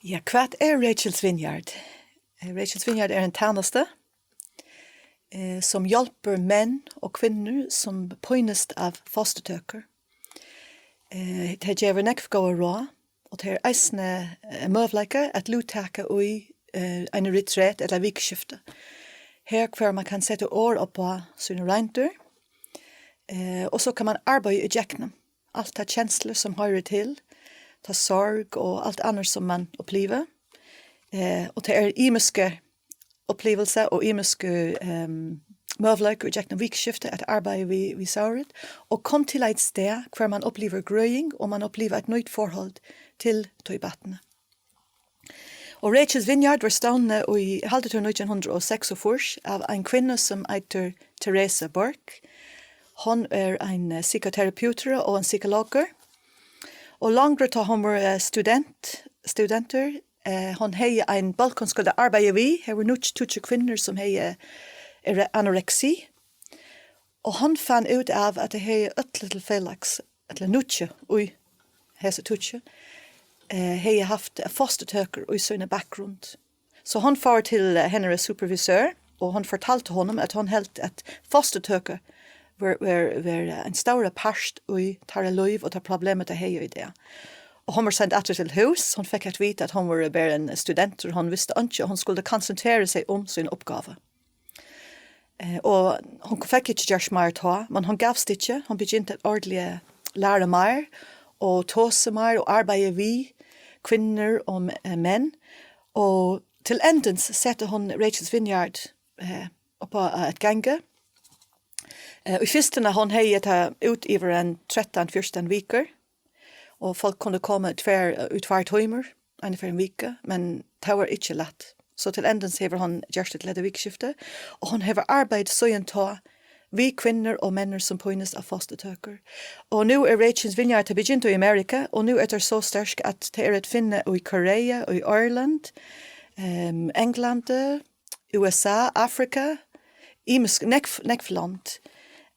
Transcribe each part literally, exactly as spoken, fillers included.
Ja, hvat er Rachel's Vineyard? Eh, Rachel's Vineyard er ein tænasta, eh, sum hjálpir menn og kvinnur, sum pínast av fosturtøkur. Eh, tað gevur nógv góð ráð, og tað er eisini, eh, møguleiki at luttaka í, eh, ein retreat ella vikuskifti. Her, hvar man kann seta orð upp á sínar royndir, eh, og so kann man arbeiða í gjøgnum alt tað kenslur sum hoyrir til, tað sorg og alt annað sum man upplivir. Eh, og tað er ymiskar upplivilsir og ymiskar, ehm, møguleikar í gjøgnum vikuskifti at arbeiða við, við sorg, og kom til eitt stað, hvar man upplivir grøðing, og man upplivir eitt nýtt forhold til tað barnið. Og Rachel's Vineyard var stovnað í, eg haldi, tað var nítjan hundrað og seksogfýrs av ein kvinnu, sum eitur Theresa Burke. Hon er ein, eh, psykoterapeutur og ein psykologur. Og longri, tá hon var, eh, student, studentur, eh, hon hevði ein bólk, hon skuldi arbeiða við. Her var níggju, tíggju kvinnur, sum hevði, eh, anoreksi. Og hon fann út av, at tey hevði øll til felags, ella níggju í hesi tíggju, eh, hevði havt fosturtøkur í síni bakgrund. So hon fór til, eh, hennara supervisør, og hon fortaldi honum, at hon helt, at fosturtøkur var, var, var ein stórur part í teirra lív og tað problemið, tey hevði í dag. Og hon var send aftur til hús. Hon fekk at vita, at hon var bara ein studentur, hon visti einki, og hon skuldi konsentrera seg um sína uppgávu. Eh, og hon fekk ikki gjørt meir tá, men hon gavst ikki. Hon begynti at ordiliga læra meir og tosa meir og arbeiða við kvinnur og me-, eh, menn. Og til endans setti hon Rachel's Vineyard, eh, upp á, eh, at ganga. Eh, í fyrstuni, hon hevði tað út yvir ein trettan, fjúrtan vikur, og fólk kundu koma í tvær, í tveir tímar, eina ferð um viku, men tað var ikki lætt. So til endans hevur hon gjørt tað til hetta vikuskifti, og hon hevur arbeitt síðan tá við kvinnur og menn, sum pínast av fosturtøkur. Og nú er Rachel's Vineyard, tað begynti í Amerika, og nú er tað so sterkt, at tað er at finna í Korea, í Írland, ehm, Englandi, U S A, Afrika, ymisk, nógv, nógv lond.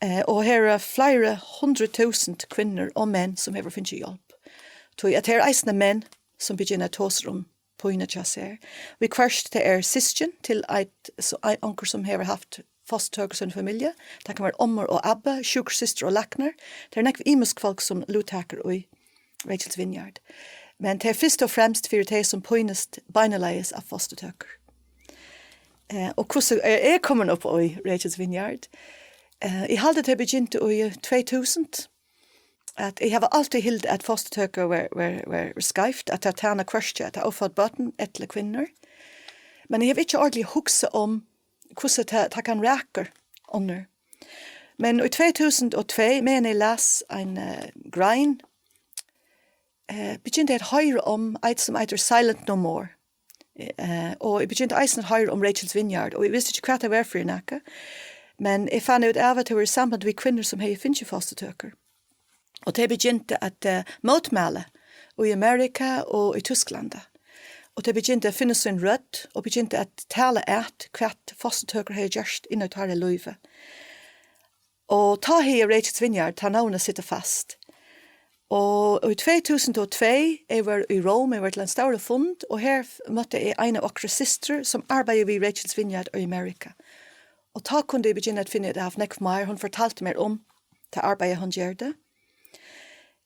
Eh, og her eru fleiri hundrað túsund kvinnur og menn, sum hevur fingið hjálp. Tí at her eru eisini menn, sum begynna at tosa um pínu hjá sær. Viðhvørt tað er systkin til eitt, so, ei-, onkur, sum hevur havt fosturtøku í sín familju. Tað kann vera ommur og abbi, sjúkrasystur og læknar. Tað er nógv ymisk fólk, sum luttakur í Rachel's Vineyard. Men tað er fyrst og fremst fyri tey, sum pínast beinuleiðis av fosturtøkur. Eh, og hvussu er eg komin upp í Rachel's Vineyard? Eh, eg haldi, tað begynti í tvey túsund, at eg havi altíð hildið, at fosturtøkur var, var, var skeivt, at tað tænir hvørki at ófødd børn ella kvinnur. Men eg havi ikki ordiliga hugsað um, hvussu tað, tað kann raka onnur. Men í tvey túsund og tvey, meðan eg las ein, eh, grein, eh, begynti eg at hoyra um eitt, sum eitur Silent No More. Eh, og eg begynti eisini at hoyra um Rachel's Vineyard, og eg visti ikki, hvat tað var fyri nakað. Men eg fann út av, at tað var í samband við kvinnur, sum hevði fingið fosturtøkur. Og tey begyntu at, eh, mótmæla í Amerika og í Týsklandi. Og tey begyntu at finna sín rødd og begyntu at tala at, hvat fosturtøkur hevði gjørt inn í teirra lívi. Og tá hevði Rachel's Vineyard, tá navnið situr fast. Og í tvey túsund og tvey, eg var í Róm, eg var til ein stóran fund, og her f-, møtti eg eina av okkara systrur, sum arbeiðir við Rachel's Vineyard í Amerika. Og tá kundi eg begynna at finna út av nógv meir. Hon fortaldi mær um tað arbeiði, hon gjørdi.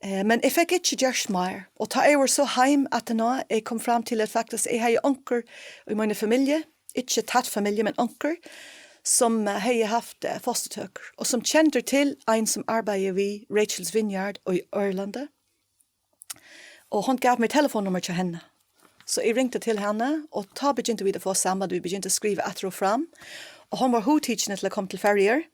Eh, men eg fekk ikki gjørt meir. Og tá eg var so heim aftaná, eg kom fram til, at faktiskt eg hevði onkur í míni familju, ikki tætt familju, men onkur, sum, eh, hevði havt, eh, fosturtøkur, og sum kendir til ein, sum arbeiðir við Rachel's Vineyard í Írlandi. Og hon gav mær telefonnummar hjá henni. So eg ringdi til hana, og tá begyntu vit at fáa samband, vit begyntu at skriva aftur og fram. Og hon var hugtikin til at koma til Føroyar,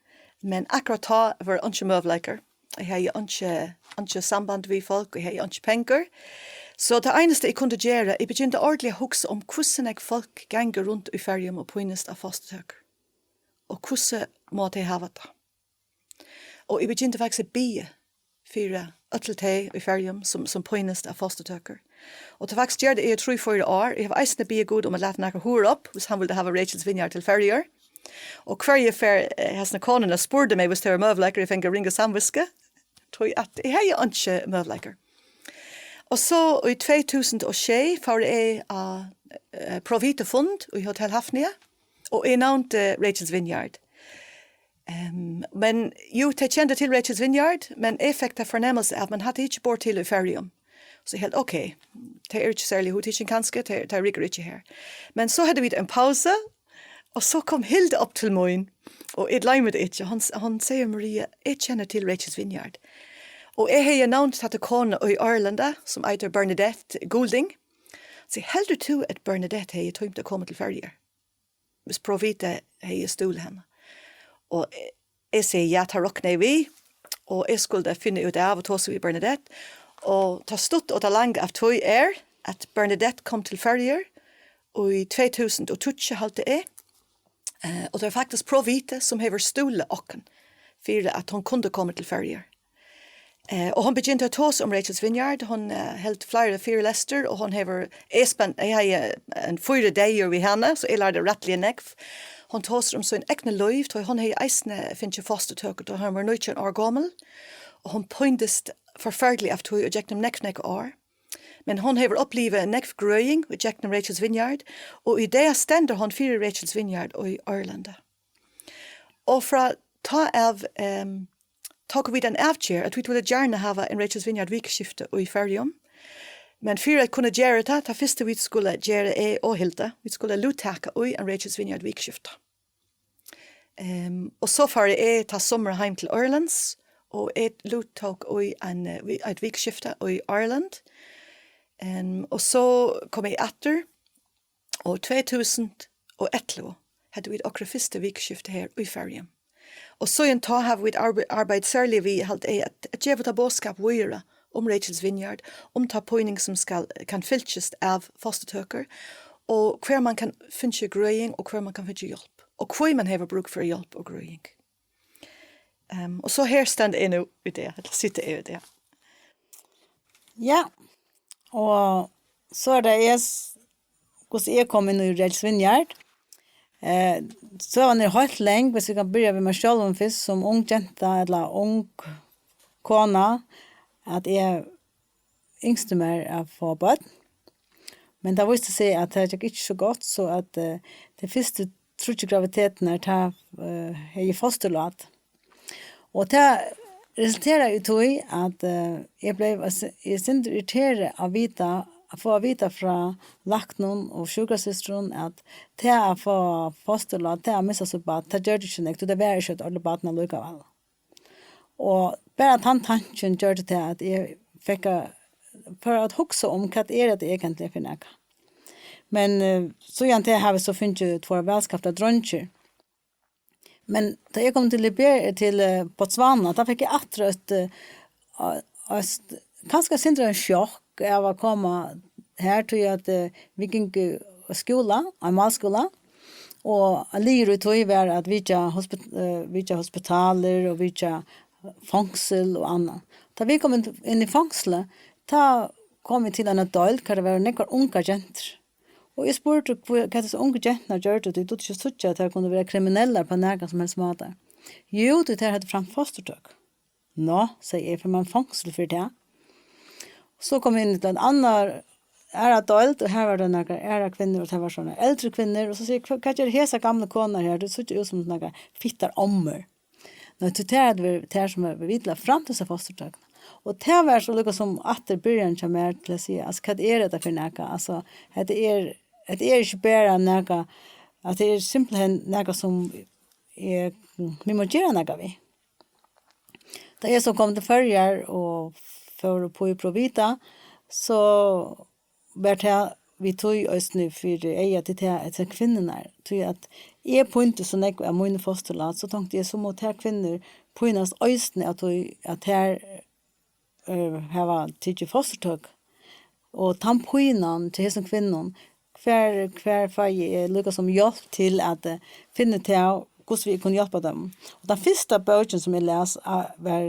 men akkurát tá var einki møguleikar. Eg hevði einki, einki samband við fólk, og eg hevði einki pengar. So tað einasta eg kundi gera, eg begynti ordiliga at hugsa um, hvussu nógv fólk ganga runt í Føroyum og pínast av fosturtøkur. Og hvussu má tey hava tað? Og eg begynti faktiskt at biðja fyri øll tey í Føroyum, sum, sum pínast av fosturtøkur. Og tað faktiskt gjørdi eg í trý, fýra ár. Eg havi eisini biðið Gud um at lata nakrar hurðir upp, hvis hann vildi hava Rachel's Vineyard til Føroyar. Og hvørja ferð, eh, hesar konurnar spurdu meg, hvis tað var møguleikar, eg fekk ringa samvitsku, tí at eg hevði einki møguleikar. Og so í tvey túsund og sjey fór eg á eh, Provita-fund í Hotel Hafnia, og eg nevndi Rachel's Vineyard. Um, men jo, tey kendu til Rachel's Vineyard, men eg fekk ta fornemmelse av, man hevði ikki borð til í Føroyum. So eg helt, ok, tey eru ikki serliga hugtikin kanska, tey, tey riggar ikki her. Men so høvdu vit ein pausa, og so kom Hilda upp til mín, og eg gloymi tað ikki. Hon, hon sigur, Maria, eg kenni til Rachel's Vineyard. Og eg hevði nevnt hatta konu í Írlandi, sum eitur Bernadette Goulding. So heldur tú, at Bernadette hevði tímt at koma til Føroyar? Hvis Provita hevði stuðlað hana. Og eg sigi, ja, tað rokni eg við, og eg skuldi finna út av og tosa við Bernadette. Og tað stutt og tað langa av tí er, at Bernadette kom til Føroyar í tvey túsund og tíggju, haldi eg. Eh, og tað er faktiskt Provita, sum hevur stuðlað okkum fyri, at hon kundi koma til Føroyar. Eh, og hon begynti at tosa um Rachel's Vineyard. Hon eh, helt fleiri fyrilestur, og hon hevur, eg spenn, eg hevði ein fýra dagar við hana, so eg lærdi rættiliga nógv. Hon tosar um sín egna lív, tí hon hevði eisini fingið fosturtøku, tá hon var nítjan ár gomul, og hon píndist forferdiliga av tí og gjøgnum nógv, nógv ár. Men hon hevur upplivað nógv grøðing í gjøgnum Rachel's Vineyard, og í dag stendur hon fyri Rachel's Vineyard í Írlandi. Og frá tá av um, tóku vit ein avgerð, at vit vildu gjarna hava ein Rachel's Vineyard vikuskifti í Føroyum. Men fyri at kunna gera tað, tað fyrsta vit skulu gera, eg og Hilda, vit skulu luttaka í ein Rachel's Vineyard vikuskifti. Um, og so fór eg tað summarið heim til Írlands, og eg luttók í ein, eh, vi- eitt vikuskifti í Írland. Um, og so kom eg aftur, og tvey túsund og ellivu høvdu vit okkara fyrsta vikuskifti her í Føroyum. Og síðan tá hava vit arbe- arbeitt serliga við, haldi eg, at, at geva tað boðskap víðari um Rachel's Vineyard, um ta píning sum skal, kann fylgjast av fosturtøkur, og hvar man kann finna grøðing og hvar man kann finna hjálp, og hví man hevur brúk fyri hjálp og grøðing. Um, og so her standi eg nú í dag, ella siti eg í dag. Ja, og so er tað eg, s- hvussu eg kom inn í Rachel's Vineyard. Eh, søgan er heilt lang, hvis vi kann byrja við mær sjálvum fyrst, sum ung genta ella ung kona, at eg ynskti mær at fáa børn. Men tað vísti seg, at tað gekk ikki so gott, so at eh, tey fyrstu tríggjar graviditetirnar, tað eh, hevði eg fosturlát. Og tað resulteraði í tí, at eh, eg bleiv eitt si- eitt sindur irriterað at vita, at fáa at vita frá læknum og sjúkrasystrum, at tað at fáa fosturlát, tað at missa sítt barn, tað gjørdi ikki nógv, tí tað var ikki eitt ordiligt barn allíkavæl. Og bara tann tankin gjørdi tað, at eg fekk at fara at hugsa um, hvat er hetta eigentliga fyri nakað. Men eh, síðan tað havi eg so fingið tveir vælskaptar dreingir. Men tá eg kom til Liber til eh, Botswana, tá fekk eg aftur eitt, eh, eitt kanska eitt sindur av sjokk av at koma her, tí at eh, vit gingu í skúla, á málskúla, og ein liður í tí var at vitja, hospi- eh, vitja hospitalir og vitja fongsul og annað. Tá vit komu inn í fongsulið, tá kom eg til eina deild, har tað vóru nógvar ungar gentur. Og eg spurdi, hví- hvat hesar ungu genturnar gjørdu, tí eg dugdi ikki at síggja, at tær kundu vera kriminellar á nakran sum helst máta. Jú, tí tær høvdu framt fosturtøku. Nå, segði eg, fær mann fongsul fyri tað? So kom eg inn í ein annan, aðra deild, og har var tað nakrar aðrar kvinnur, og tað var sovorðnar eldri kvinnur, og so sigi eg, hvat gera hesar gamlu konur her? Tær síggja út sum nakrar fittar ommur. Nei, tí tær høvdu verið tær, sum høvdu verið við til at framtíðarfosturtøkuna. Og tað var so líka sum aftur byrjan hjá mær til at siga, altso, hvat er hetta fyri nakað? Altso, hetta er, hetta er ikki bara nakað, at tað er simpelthen nakað, sum eg, vit mugu gera nakað við. Tá eg so kom til Føroyar og fór upp í Provita, so var tað við tí eisini fyri eyga til tað, at tær kvinnurnar, tí at eg píndi so nógv av míni fosturlát, so tonkti eg, so mugu tær kvinnur pínast eisini av tí, at tær eh, hava tikið fosturtøku. Og tann pínan til hesum kvinnum, hvar, hvar fái eg líka sum hjálp til at eh, finna út av, hvussu vit kunnu hjálpa teimum. Og tann fyrsta bókin, sum eg las, a- var,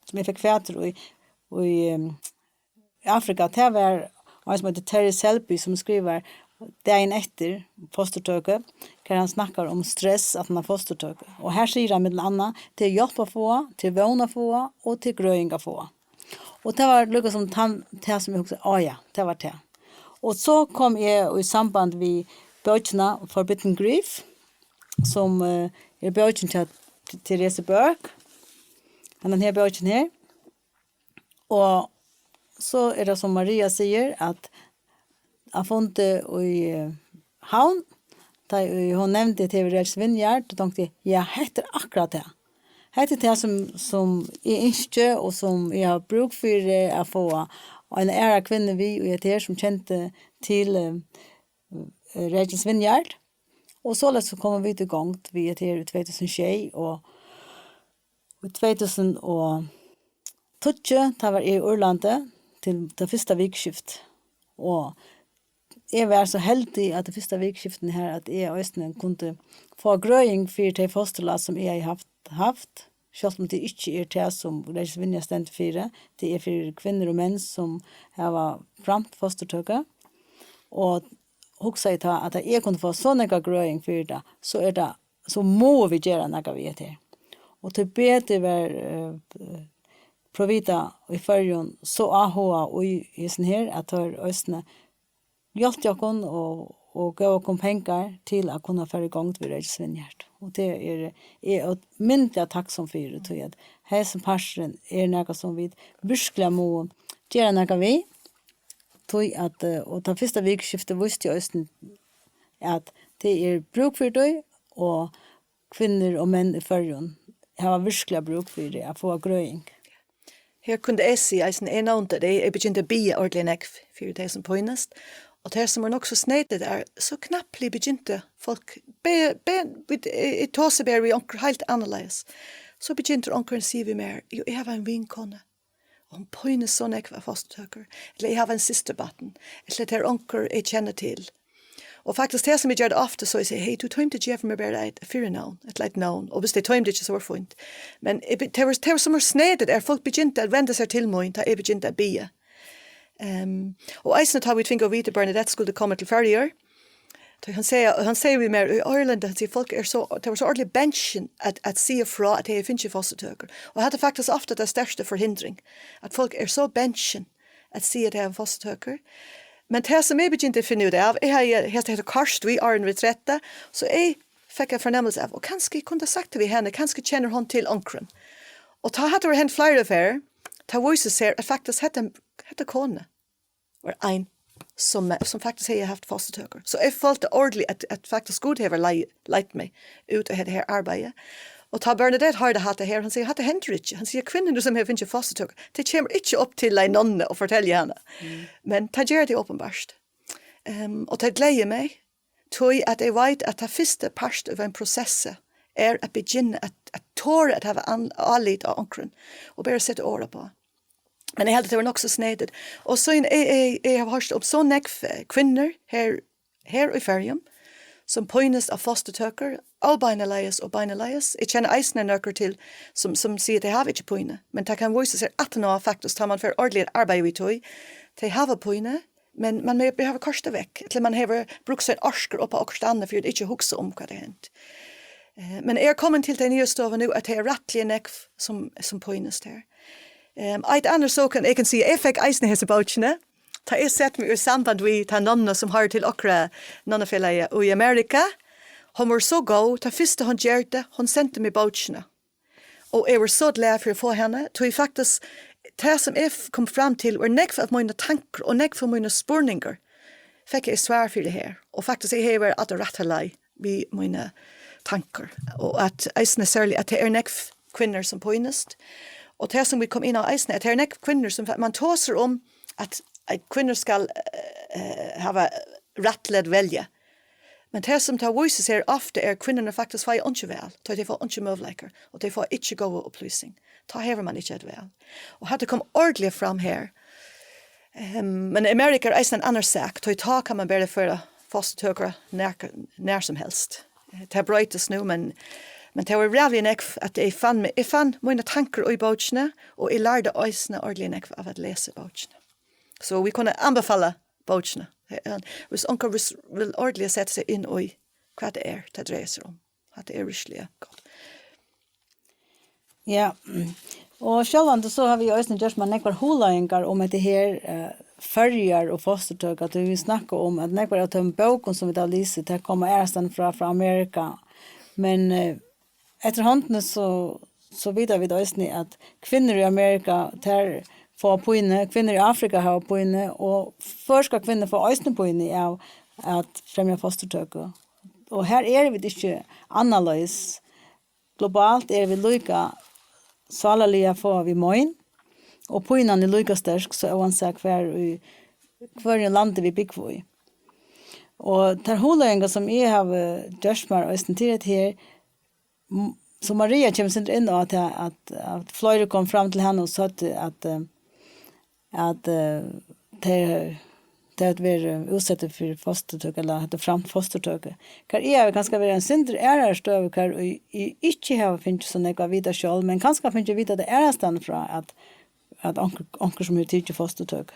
sum eg fekk fatur í, í em, Afrika, tað var ein, sum eitur Terry Selby, sum skrivar dagin eftir fosturtøku, har hann snakkar um stress, at hann hevur fosturtøku. Og har sigur hann millum annað, tað er hjálp at fáa, tað er vón at fáa, og tað er grøðing at fáa. Og tað var líka sum tann, tað sum eg hugsaði, á ja, tað var tað. Og so kom eg í samband við bókina Forbidden Grief, sum eh, er bókin til Therese Berg. Hendan her bókin her. Og so er tað sum Maria sigur, at á fundi í eh, Havn, tá ið hon nevndi tað við Rachel Svinyard, tá tonkti eg, ja, hetta er akkurát tað. Hetta er tað sum, sum eg ynski og sum eg havi brúk fyri at fáa eina aðra kvinnu við í hetta her sum kendi til eh, Rachel Svinyard. Og soleiðis so komu vit í gongd við hetta her í tvey túsund og sjey og í tvey túsund og tíggju, tá var eg í Írlandi til tað fyrsta vikuskift. Og eg var so heldig at tað fyrsta vikuskiftini her, at eg eisini kundi fáa grøðing fyri tey fosturlát, sum eg hevði havt, havt. Sjálvt um tað ikki er tað, sum Rachel Svinyard stendur fyri, tað er fyri kvinnur og menn, sum hava framt fosturtøku. Og hugsaði tá, at eg kundi fáa so nógva grøðing fyri tað, so er tað, so mugu vit gera nakað við hetta her. Og tíbetur var eh, Provita í Føroyum so áhugað í hesum her, at teir eisini hjálptu okkum og, og góvu okkum pengar til at kunna fara í gongd við Rachel Svinyard. Og tað er eg ómetaliga takksom fyri, tí at hesin parturin er nakað, sum vit virkiliga mugu gera nakað við. Tí at, eh, og tað fyrsta vikuskiftið vísti eisini, at tað er brúk fyri tí, og kvinnur og menn í Føroyum hava virkiliga brúk fyri at fáa grøðing. Her kundi eg siga, eisini eg nevndi tey, eg begynti at biðja ordiliga nógv fyri tey, sum pínast. Og tað, sum er nokk so sneytigt, er, so knappliga begynti fólk, be, be, vit, eg, eg tosi bara við onkur heilt annarleiðis. So begynti onkur at siga við mær, jú, eg havi ein vinkonu, og hon pínist so nógv av fosturtøkur, ella eg havi ein systurbarn, ella tað er onkur, eg kenni til. Og faktiskt, tað sum eg gjørdi ofta, so eg sigi, hey, tú tímdi at geva mær bara eitt fyrinavn, ella eitt navn, og hvis tey tímdu ikki, so var fínt. Men eg be-, tað var, tað var sum var sneytigt, at fólk begyntu at venda sær til mín, tá eg begynti at biðja. Um, og eisini tá vit fingu at vita, at Bernadette skuldi koma til Føroyar, tá hann segði, hann segði við mær í Írlandi, hann sigur, fólk er so, tað var so ordiliga bangin at, at siga frá, at tey hava fingið fosturtøkur. Og hatta er faktiskt ofta tað størsta forhindring, at fólk er so bangin at siga, at tey hava fosturtøkur. Men tað, sum eg begynti at finna út av, eg hevði, hetta, hetta koyrt við áðrenn vit trettu, so eg fekk ein fornemmelse av, og kanska eg kundi sagt tað við hana, kanska kennir hon til onkran. Og tá hatta var hent fleiri ferð, tá vísti sær, at faktiskt hetta, hetta kona var ein, sum, sum faktiskt hevði havt fosturtøkur. So eg følti ordiliga, at, at faktiskt Gud hevur lei-, leitt meg út í hetta her arbeiði. Og tá Bernadette hoyrdi hatta her, hann sigur, hatta hendir ikki. Hann sigur, kvinnur, sum hava fingið fosturtøkur, tey kemur ikki upp til ein nonnu og fortelja hana. Mm. Men tað gera tey openbart. Um, og tað gleði meg, tí at eg veit, at tað fyrsta part av ein prosessi er at begynna at, at tora at hava an-, álit á onkrum og bara seta orð uppá. Men eg helt, at tað var nokk so sneytigt. Og so ein, eg, eg, eg havi hoyrt um so nógv eh, kvinnur her, her í Føroyum, sum pínast av fosturtøkur, óbeinuleiðis og beinuleiðis. Eg kenni eisini nøkur til, sum, sum siga, at tey hava ikki pínu. Men tað kann vísa sær, at ná faktiskt, tá man fer ordiliga at arbeiða við tí, tey hava pínu, men man hevur, hevur koyrt tað vekk, ella man hevur brúkt sín orku upp á okkurt annað, fyri at ikki hugsa um, hvat er hent. Eh, men eg er komin til ta niðurstøðu nú, at tað er rættiliga nógv, sum, sum pínast her. Um, eitt annað so kann eg kann siga, eg fekk eisini hesa bókina, tá eg sett meg í samband við ta nonna, sum hoyrir til okkara nonnafelagið í Amerika. Hon var so góð, tað fyrsta hon gjørdi, hon sendi meg bókina. Og eg var so glað fyri at fáa hana, tí faktiskt, tað sum eg f-, kom fram til, var nógv av mínum tankum og nógv av mínum spurningar, fekk eg svar fyri her. Og faktiskt, eg hevði verið á rættari leið við mínar tankar. Og at eisini serliga, at tað er nógv kvinnur, sum pínast. Og tað, sum vit koma inn á eisini, at tað er nógv kvinnur, sum man tosar um, at, at kvinnur skal eh, hava rætt til at velja. Men tað, sum tað vísir sær ofta, er, at kvinnurnar faktiskt fáa einki val, tá tey fáa einki møguleikar, og tey fáa ikki góða upplýsing. Tá hevur man ikki eitt val. Og hatta kom ordiliga fram her. Um, men Amerika er eisini ein annar sak, tí tá kann man bara føra fosturtøkur nær, nær sum helst. Eh, tað broytist nú, men, men tað var ræðuliga nógv, at eg fann meg, eg fann mínar tankar í bókini, og eg lærdi eisini ordiliga nógv av at lesa bókina. So vit kunnu anbefala bókina. Eh, hvis onkur vil, vil ordiliga seta seg inn í, hvat tað er, tað dreier seg um. Hatta er virkiliga gott. Ja, mm. Og sjálvandi so havi eg eisini gjørt mær nógvar hugleiðingar um hetta her, eh, Føroyar og fosturtøku, at vit snakka um, at nógvar av teimum bókum, sum vit hava lisið, tær koma aðrastaðni frá, frá Amerika. Men, eh, eftir hondini so, so vita vit eisini, at kvinnur í Amerika, tær fáa pínu, kvinnur í Afrika hava pínu, og føroyskar kvinnur fáa eisini pínu av at fremja fosturtøku. Og her eru vit ikki annarleiðis. Globalt eru vit líka sálarliga fáa vit mein, og pínan er líka sterk, so óansæð hvar í hvørjum landi vit búgva í. Og tær hugleiðingar, sum eg havi gjørt mær eisini til hetta her, m-, sum Maria kemur sindur inn á, at, at, at fleiri kom fram til hana og søgdu, at, eh, at, eh, tey, tey hava verið útsettir fyri fosturtøku, ella hava framt fosturtøku. Har eg havi kanska verið ein sindur aðrari støðu, har eg, eg ikki havi fingið so nógv at vita sjálv, men kanska fingið at vita tað aðrastaðni frá, at, at onkur, onkur sum hevur tikið fosturtøku.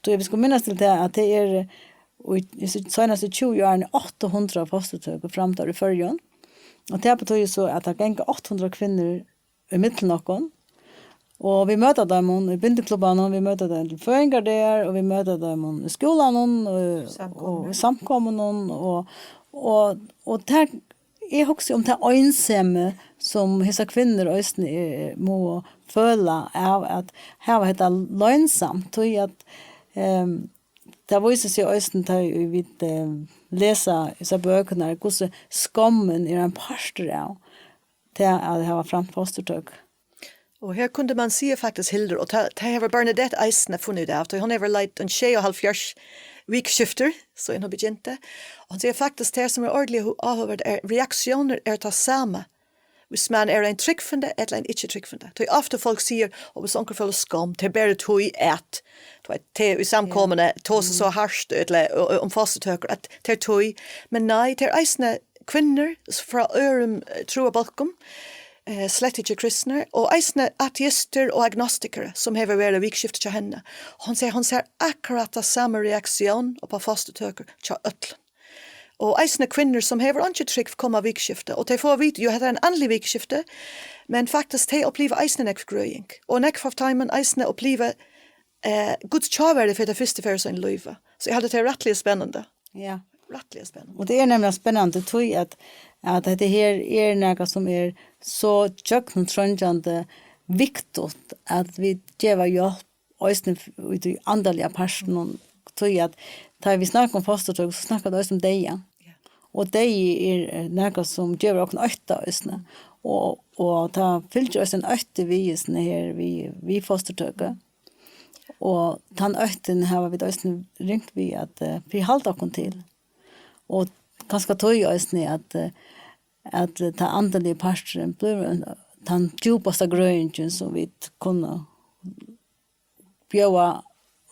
So eg vil sko minnast til tað, at tað er, eh, í, í seinastu tjúgu árini átta hundrað fosturtøkur framdar í Føroyum. Og tað betýðir so, at tað ganga átta hundrað kvinnur ímillum okkum. Og vit møta teimum í bindiklubbanum, vit møta teimum til føðingardagar, og vit møta teimum í skúlanum, og, og í samkomunum, og, og, og tað, eg hugsi um tað einsemi, sum hesar kvinnur eisini, eh, mugu føla av at hava hetta loynsamt, tí at, ehm, tað vísir seg eisini, tá ið vit, eh, lesa hesar bøkurnar, hvussu skammin er ein partur av tað at hava framt fosturtøku. Og her kundi man siga faktiskt Hildur, og tað, tað hevur Bernadette eisini funnið út av, tí hon hevur leitt ein sjeyoghálvfjerðs vikuskiftir, síðan hon begynti. Og hon sigur faktiskt, tað sum er ordiliga hu-, áhugavert, er, reaktiónir eru tað sama, hvis man er ein trúgvandi ella ein ikki trúgvandi. Tí ofta fólk sigur, og hvis onkur følir skam, tað er bara tí at, tú veit, tað er í samkomuni, tosa so hart, ella, og, og, um fosturtøkur, at tað er tí. Men nei, tað er eisini kvinnur s-, frá øðrum, eh, trúarbólkum, eh, slett ikki kristnar, og eisini ateistar og agnostikarar, sum hevur verið vikuskifti hjá henni. Hon sigur, hon sær akkurát ta sama reaktión upp á fosturtøkur hjá øllum. Og eisini kvinnur, sum hevur einki trúgv, koma vikuskifti, og tey fáa vit, jú, hetta er ein andlig vikuskifti, men faktiskt, tey uppliva eisini nógv grøðing, og nógv av teimum eisini uppliva, eh, Guds tjáværi fyri ta fyrstu ferð í sínum lívi. So eg haldi, tað er rættiliga spennandi. Ja. Rættiliga spennandi. Og tað er nemliga spennandi, tí at, at hetta her er nakað, sum er so gjøgnumtrongjandi viktigt, at vit geva hjálp, eisini f-, í tí andaliga partinum, tí at tá vit snakka um fosturtøku, so snakka vit eisini um deyða. Ja. Og deyði er, eh, nakað, sum gevur okkum ótta eisini. Og, og tá fylgir eisini ein ótti við hesum her, við, við fosturtøku. Og tann óttin hava vit eisini ringt við at, eh, viðhalda okkum til. Og kanska tí eisini at, eh, at, eh, tann andaligi parturin blívur ein, tann djúpasta grøðingin, sum vit kunnu bjóða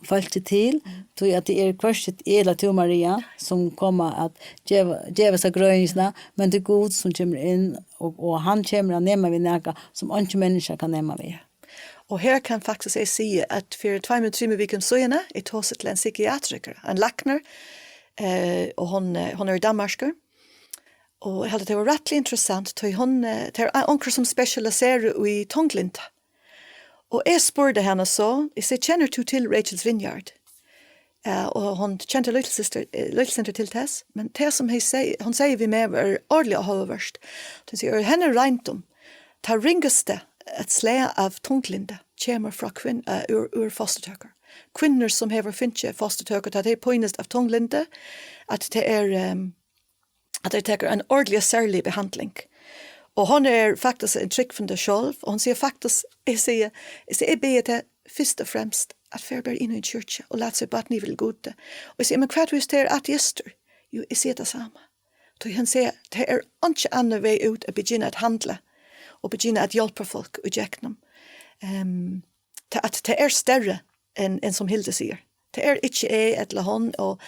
fólki til, tí at tað er hvørki eg ella tú, Maria, sum koma at geva, geva hesa grøðingina, men tað er Gud, sum kemur inn, og, og hann kemur at nema við nakað, sum eingin menniskja kann nema við. Og her kann faktiskt eg siga, at fyri tveimum, trimum vikum síðani, eg tosaði til ein psykiatrikar, ein læknar, eh, og hon, eh, hon er í Danmarkur. Og eg helt, at tað var rættiliga interessant, tí hon, eh, tað er onkur, sum spesialiserar í tunglindi. Og eg spurdi hana so, eg sigi, "Kennir tú til Rachel's Vineyard?" Eh, og hon kendi lítla systir, eh, lítla systir til tess, men tað, sum hon seg-, hon segði við meg, var ordiliga áhugavert. Hon sigur, í hennara royndum, tað ringasta, eitt slag av tunglindi kemur frá kvinn-, eh, úr, úr fosturtøkur. Kvinnur, sum hevur fingið fosturtøkur, tá tey pínast av tunglindi, at tað er, ehm, at tey taka ein ordiliga serlig behandling. Og hon er faktiskt ein trúgvandi sjálv, og hon sigur faktiskt, eg sigi, eg sigi, eg biði teg fyrst og fremst at fara bara inn í ein kirkju og lata sítt barn yvir til Gud. Og eg sigi, "Men hvat hvis tað er ateistur?" Jú, eg sigi tað sama. Tí hann sigur, "Tað er einki annað veg út at begynna at handla og begynna at hjálpa fólk í gjøgnum." Ehm, tað, at tað er størri enn, enn sum Hildur sigur. Tað er ikki eg ella hon, og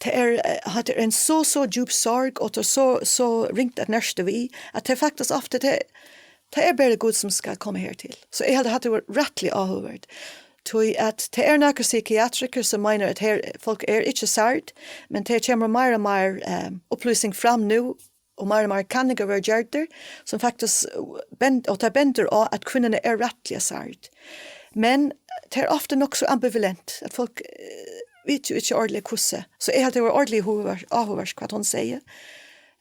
tað er, eh, hatta er ein so, so djúp sorg, og tað er so, so ringt at nerta við, at tað er faktiskt ofta, tað, tað er bara Gud, sum skal koma her til. So eg helt, at hatta var rættiliga áhugavert. Tí at tað er nakrir psykiatrikar, sum meina, at her, fólk er ikki særd, men tað kemur meir og meir, eh, upplýsing fram nú, og meir og meir kanningar verða gjørdir, sum faktiskt, eh, bend-, og tað bendir á, at kvinnurnar eru rættiliga særd. Men tað er ofta nokk so ambivalent, at fólk, eh, vita jo ikki ordiliga hvussu. So eg helt, tað var ordiliga áhugavert, áhugavert, hvat hon segði.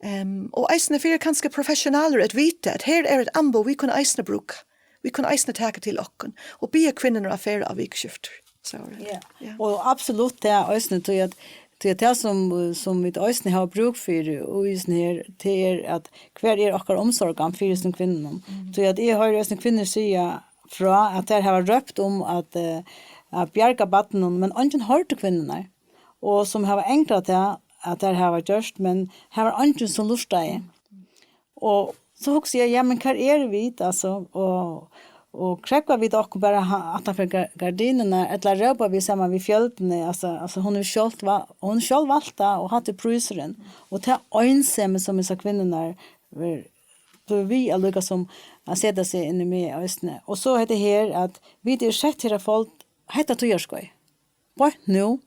Ehm, og eisini fyri kanska professionalar at vita, at her er eitt amboð, vit kunnu eisini brúka. Vit kunnu eisini taka til okkum og biðja kvinnurnar at fara á vikuskifti. So er tað. Ja. Ja. Og absolutt, tað er eisini, tí at, tí at tað sum, sum vit eisini hava brúk fyri í hesum her, tað er at hvar er okkara umsorgan fyri hesum kvinnum? Mm. Tí at eg hoyri eisini kvinnur siga frá, at tær hava rópt um at, eh, at bjarga barninum, men eingin hoyrdi kvinnurnar. Og sum hava angrað tað, at tær hava gjørt, men har var eingin sum lurtaði. Og so hugsi eg, ja, men hvar eru vit, altso, og, og krógva vit okkum bara ha-, aftan fyri ga-, gardinurnar, ella rópa vit saman við fjøldini, altso, altso, hon hevur sjálv va-, hon hevur sjálv valt tað, og hatta er prísurin. Og tað einsemi sum hesar kvinnurnar ver-, blíva við at líka sum at seta seg inn í meg eisini. Og so hetta her, at vit eru sett her at fáa hetta tíðarskeið. Beint nú,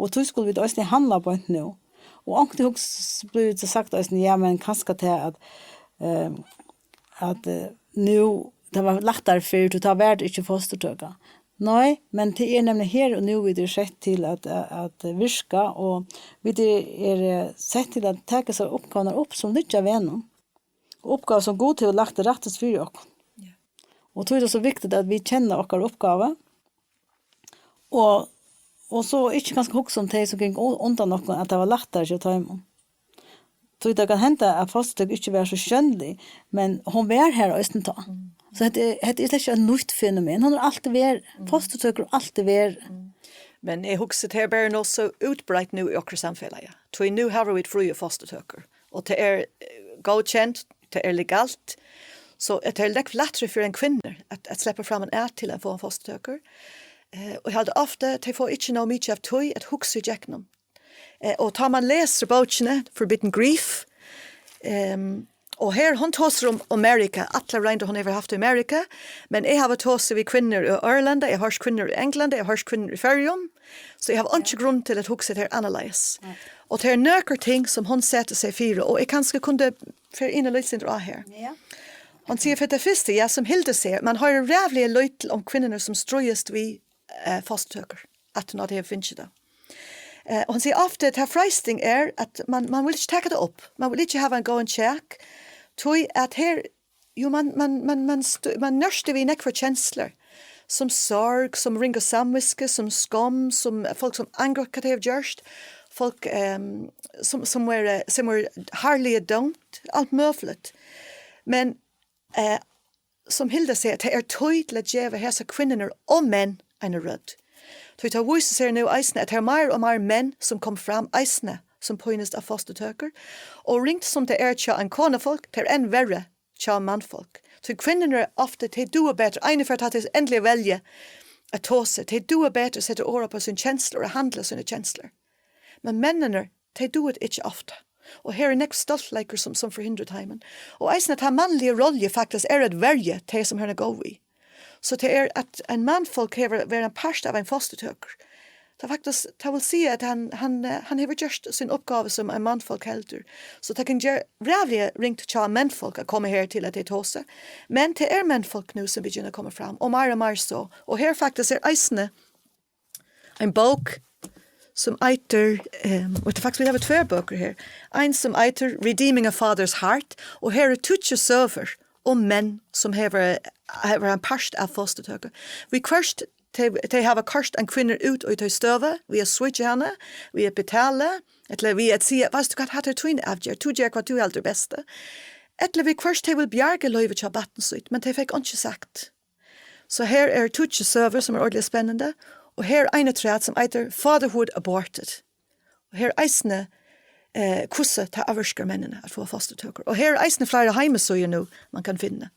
og tí skulu vit eisini handla beint nú. Og onkuntíð hugs-, blívur tað sagt eisini, ja, men kanska tað at, eh, at, eh, nú, tað var lættari fyrr, tí tá var tað ikki fosturtøka. Nei, men tað er nemliga her og nú vit eru sett til at, at virka, og vit eru, eru sett til at taka hesar uppgávurnar upp sum liggja á vegnum. Uppgávur sum Gud hevur lagt til rættis fyri okkum. Ja. Og tí er tað so viktigt at vit kenna okkara uppgávu, og, og so ikki kanska hugsa um tey sum gingu u-, undan okkum, at tað var lættari hjá teimum. Tí tað kann henda, at fosturtøka ikki var so sjónlig, men hon var har eisini tá. Mm. So hetta er, hetta er slett ikki eitt nýtt fenomen. Hon hevur altíð verið, mm, fosturtøkur hevur altíð verið. Mm. Men eg hugsi, tað er bara nokk so útbreitt nú í okkara samfelagi. Tí nú hava vit fríar fosturtøkur. Og tað er, eh, góðkent, tað er legalt. So at tað er langt lættari fyri ein kvinnu at, at sleppa fram at, til at fáa fosturtøkur. Eh, og eg haldi ofta, tey fáa ikki nóg mikið av tí at hugsa ígjøgnum. Eh, og tá man lesur bókina Forbidden Grief, ehm, og her hon tosar um Amerika, allar royndir hon hevur havt í Amerika, men eg havi tosað við kvinnur í Írlandi, eg havi hoyrt kvinnur í Onglandi, eg havi hoyrt kvinnur í Føroyum, so eg havi, ja, einki grund til at hugsa tað annarleiðis. Nei. Og tað eru nøkur ting sum hon setir seg fyri, og eg kanska kundi fara inn eitt lítið sindur á her. Ja. Hon sigur fyri tað fyrsta, ja, sum Hilda sigur, man hoyrir ræðuliga lítið um kvinnurnar sum stríðast við, eh, fosturtøkur, at hon hevur fingið tað. Eh, og hon sigur ofta, at her freisting er, at man, man vil ikki taka tað upp. Man vil ikki hava ein góðan kjak. Tí at her, jo, man, man, man, man, st-, man nøstir við nógvar kenslur. Sum sorg, sum ringa samvitsku, sum skomm, sum fólk sum angra hvat tey hava gjørt. Fólk, ehm, sum, sum er, sum er harðliga dømd, alt møguligt. Men, eh, sum Hilda sigur, tað er tíð til at geva hesar kvinnur og menn eina rødd. Tí tað vísir seg nú eisini, at tað eru meir og meir menn, sum koma fram eisini, sum pínast av fosturtøkur. Og ringt sum tað er hjá ein konufólk, tað er enn verri hjá mannfólk. Tí kvinnur eru ofta, tey duga betur, einaferð tá tey endiliga velja at tosa, tey duga betur at seta orð á sínar kenslur og handla sínar kenslur. Men menninir, tey duga tað ikki ofta. Og her er nógv stoltleikur, sum, sum forhindrar teimum. Og eisini at tað mannliga rollið faktiskt er at verja tey, sum hon er góð við. So tað er, at ein mannfólk hevur verið ein partur av ein fosturtøkur. Tað faktiskt, tað vil siga, at hann, hann, eh, hann hevur gjørt sín uppgávu, sum ein mannfólk heldur. So tað kann gera ræðuliga ringt hjá menfólk at koma her til at tey tosa. Men tað er menfólk nú, sum begynna at koma fram, og meir og meir so. Og her faktiskt er eisini ein bók sum eitur, ehm, og tað er faktiskt, vit hava tvær bøkur her. Ein sum eitur Redeeming a Father's Heart, og her eru tíggju søgur um menn sum hevur, hevur ein part av fosturtøku. Viðhvørt tey, tey hava koyrt ein kvinnu út í tey støðu, við at svíkja hana, við at betala, ella við at siga, veitst tú hvat, hatta er tín avgerð, tú ger hvat tú heldur best. Ella viðhvørt tey vil bjarga lívið hjá barni sítt, men tey fekk einki sagt. So her eru tíggju søgur, sum er ordiliga spennandi, og her er ein afturat, sum eitur Fatherhood Aborted. Og her er eisini, eh, hvussu tað ávirkar menninir at fáa fosturtøkur. Og her er eisini fleiri heimasíður nú, man kann finna.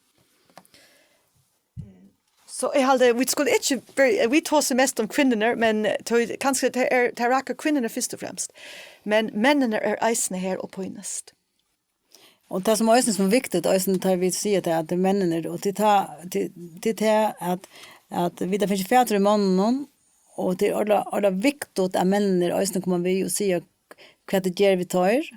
So eg haldi, vit skulu ikki ver-, vit tosa mest um kvinnur, men tað, kanska tað er, tað rakar kvinnur fyrst og fremst. Men menninir eru eisini her og pínast. Og tað sum eisini sum er viktigt, eisini tá vit siga tað, at menninir, og til tað, til, til tað at, at vit hava fingið fatur í monnunum, og tað er ordiliga, ordiliga viktigt, at menninir eisini koma við og siga, hvat tað ger við teir.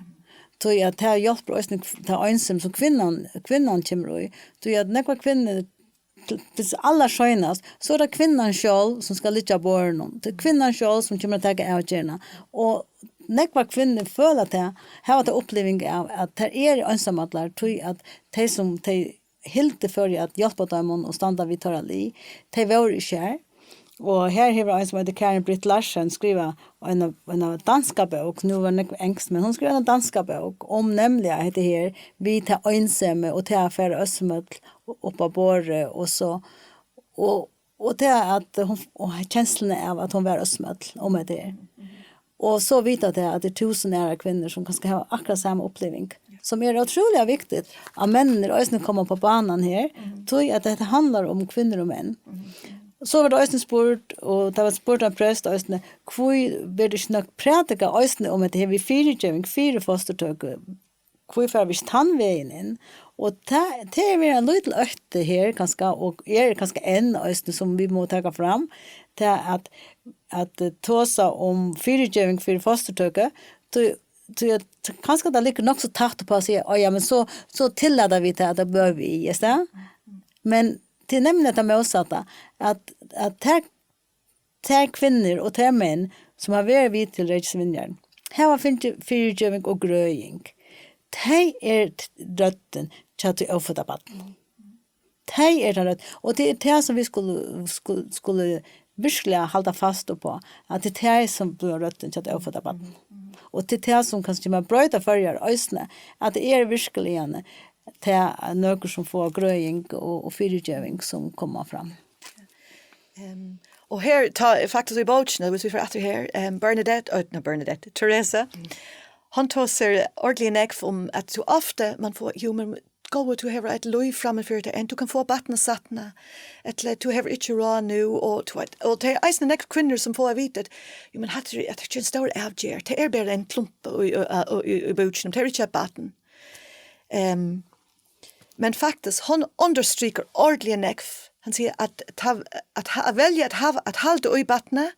tí at tað hjálpir eisini kv-, tað einsemi, sum kvinnan, kvinnan kemur í. Tí at nógvar kvinnur, til, til allarseinast, so er tað kvinnan sjálv, sum skal liggja á borðinum. Tað er kvinnan sjálv, sum kemur at taka avgerðina. Og nógvar kvinnur føla tað, hava ta uppliving av, at tær eru einsamallar, tí at tey, sum tey hildu fóru at hjálpa teimum og standa við teirra lið, tey vóru ikki har. Og her hevur ein, sum eitur Karen Britt Larsen, skrivað eina, eina danska bók. Nú var nógv enskt, men hon skrivaði eina danska bók um nemliga hetta her við ta einsemi og ta at fara einsamøll upp á borðið og so, og, og ta at hon, og kensluna av at hon var einsamøll um hetta her. Og so vita tey at tað er túsund aðrar kvinnur, sum kanska hava akkurát sama uppliving, sum er ótrúliga viktigt, at menninir eisini koma upp á banan her, tí at hetta handlar um kvinnur og menn. So var tað eisini spurt, og tað var spurt av prest eisini, hví verður ikki nokk prædikað eisini um hetta her við fyrigeving fyri fosturtøku? Hví fara vit ikki tann vegin inn? Og tað, tað er verið ein lítil ótti her, kanska, og er kanska enn eisini, sum vit mugu taka fram, tað at, at, eh, tosa um fyrigeving fyri fosturtøku, tí, tí at kanska tað liggur nokk so tætt uppá at siga, «Á ja, men so, so tillata vit tað, at tað blívur við, er tað?» Men tað er nemliga tað mótsatta, at, at tær, tær kvinnur og tær menn, sum hava verið við til Reyes Vineyard, hava fingið fyrigeving og grøðing. Tey er t-, røddin hjá tí ófødda barninum. Tey er tann rødd, og tað er tað, sum vit skulu, skulu, skulu virkliga halda fast uppá, at tað er tey, sum blíva røddin hjá tí ófødda barninum. Og tað er tað, sum kanska kemur at broyta Føroyar eisini, at tað er virkiliga tað, nøkur sum fáa grøðing og, og fyrigeving, sum koma fram. Um, og her, tá, faktiskt í bókini, hvis vit fara aftur her, um, Bernadette, uh, no, Bernadette, Therese, hon tosar ordiliga nógv um, at so ofta man fær, jú, men góði, tú hevur eitt lív framman fyri tær, enn tú kanst fáa barn at satna, ella tú hevur ikki ráð nú, og tú veit, og tað er eisini nógv kvinnur, sum fáa at vita, at, jú, men hatta er, hatta er ikki ein stór avgerð, tað er bara ein klumpa í, í, í, í, í búkinum, tað er ikki eitt barn. Um, men faktiskt, hon undirstrikar ordiliga nógv. Hann sigur, at, ta, at, ha- at velja at, hava, at halda í barnið,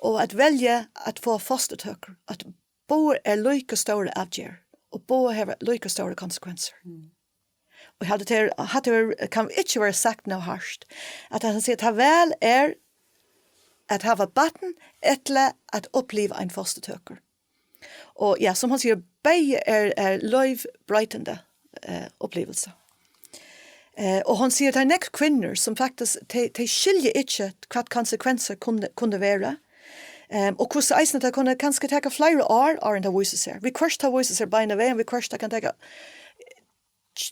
og at velja at fáa fosturtøkur, at báðar eru líka stórar avgerðir, og báðar hava líka stórar konsekvensir. Og eg haldi, tað er, hatta er, kann ikki vera sagt nóg hart, at hann sigur, at tað val er at hava barn ella at uppliva ein fosturtøkur. Og ja, sum hann sigur, bæði er, er lívbroytandi, eh, upplivelse. Eh, og hann sigur, at tað er nógv kvinnur, sum faktiskt, tey, tey skilja ikki, hvat konsekvensir kunnu, kunnu vera. Um, og hvussu eisini tað kunnu kanska taka fleiri ár, áðrenn tað vísir seg. Viðhvørt tað vísir seg beinan vegin, viðhvørt tað kann taka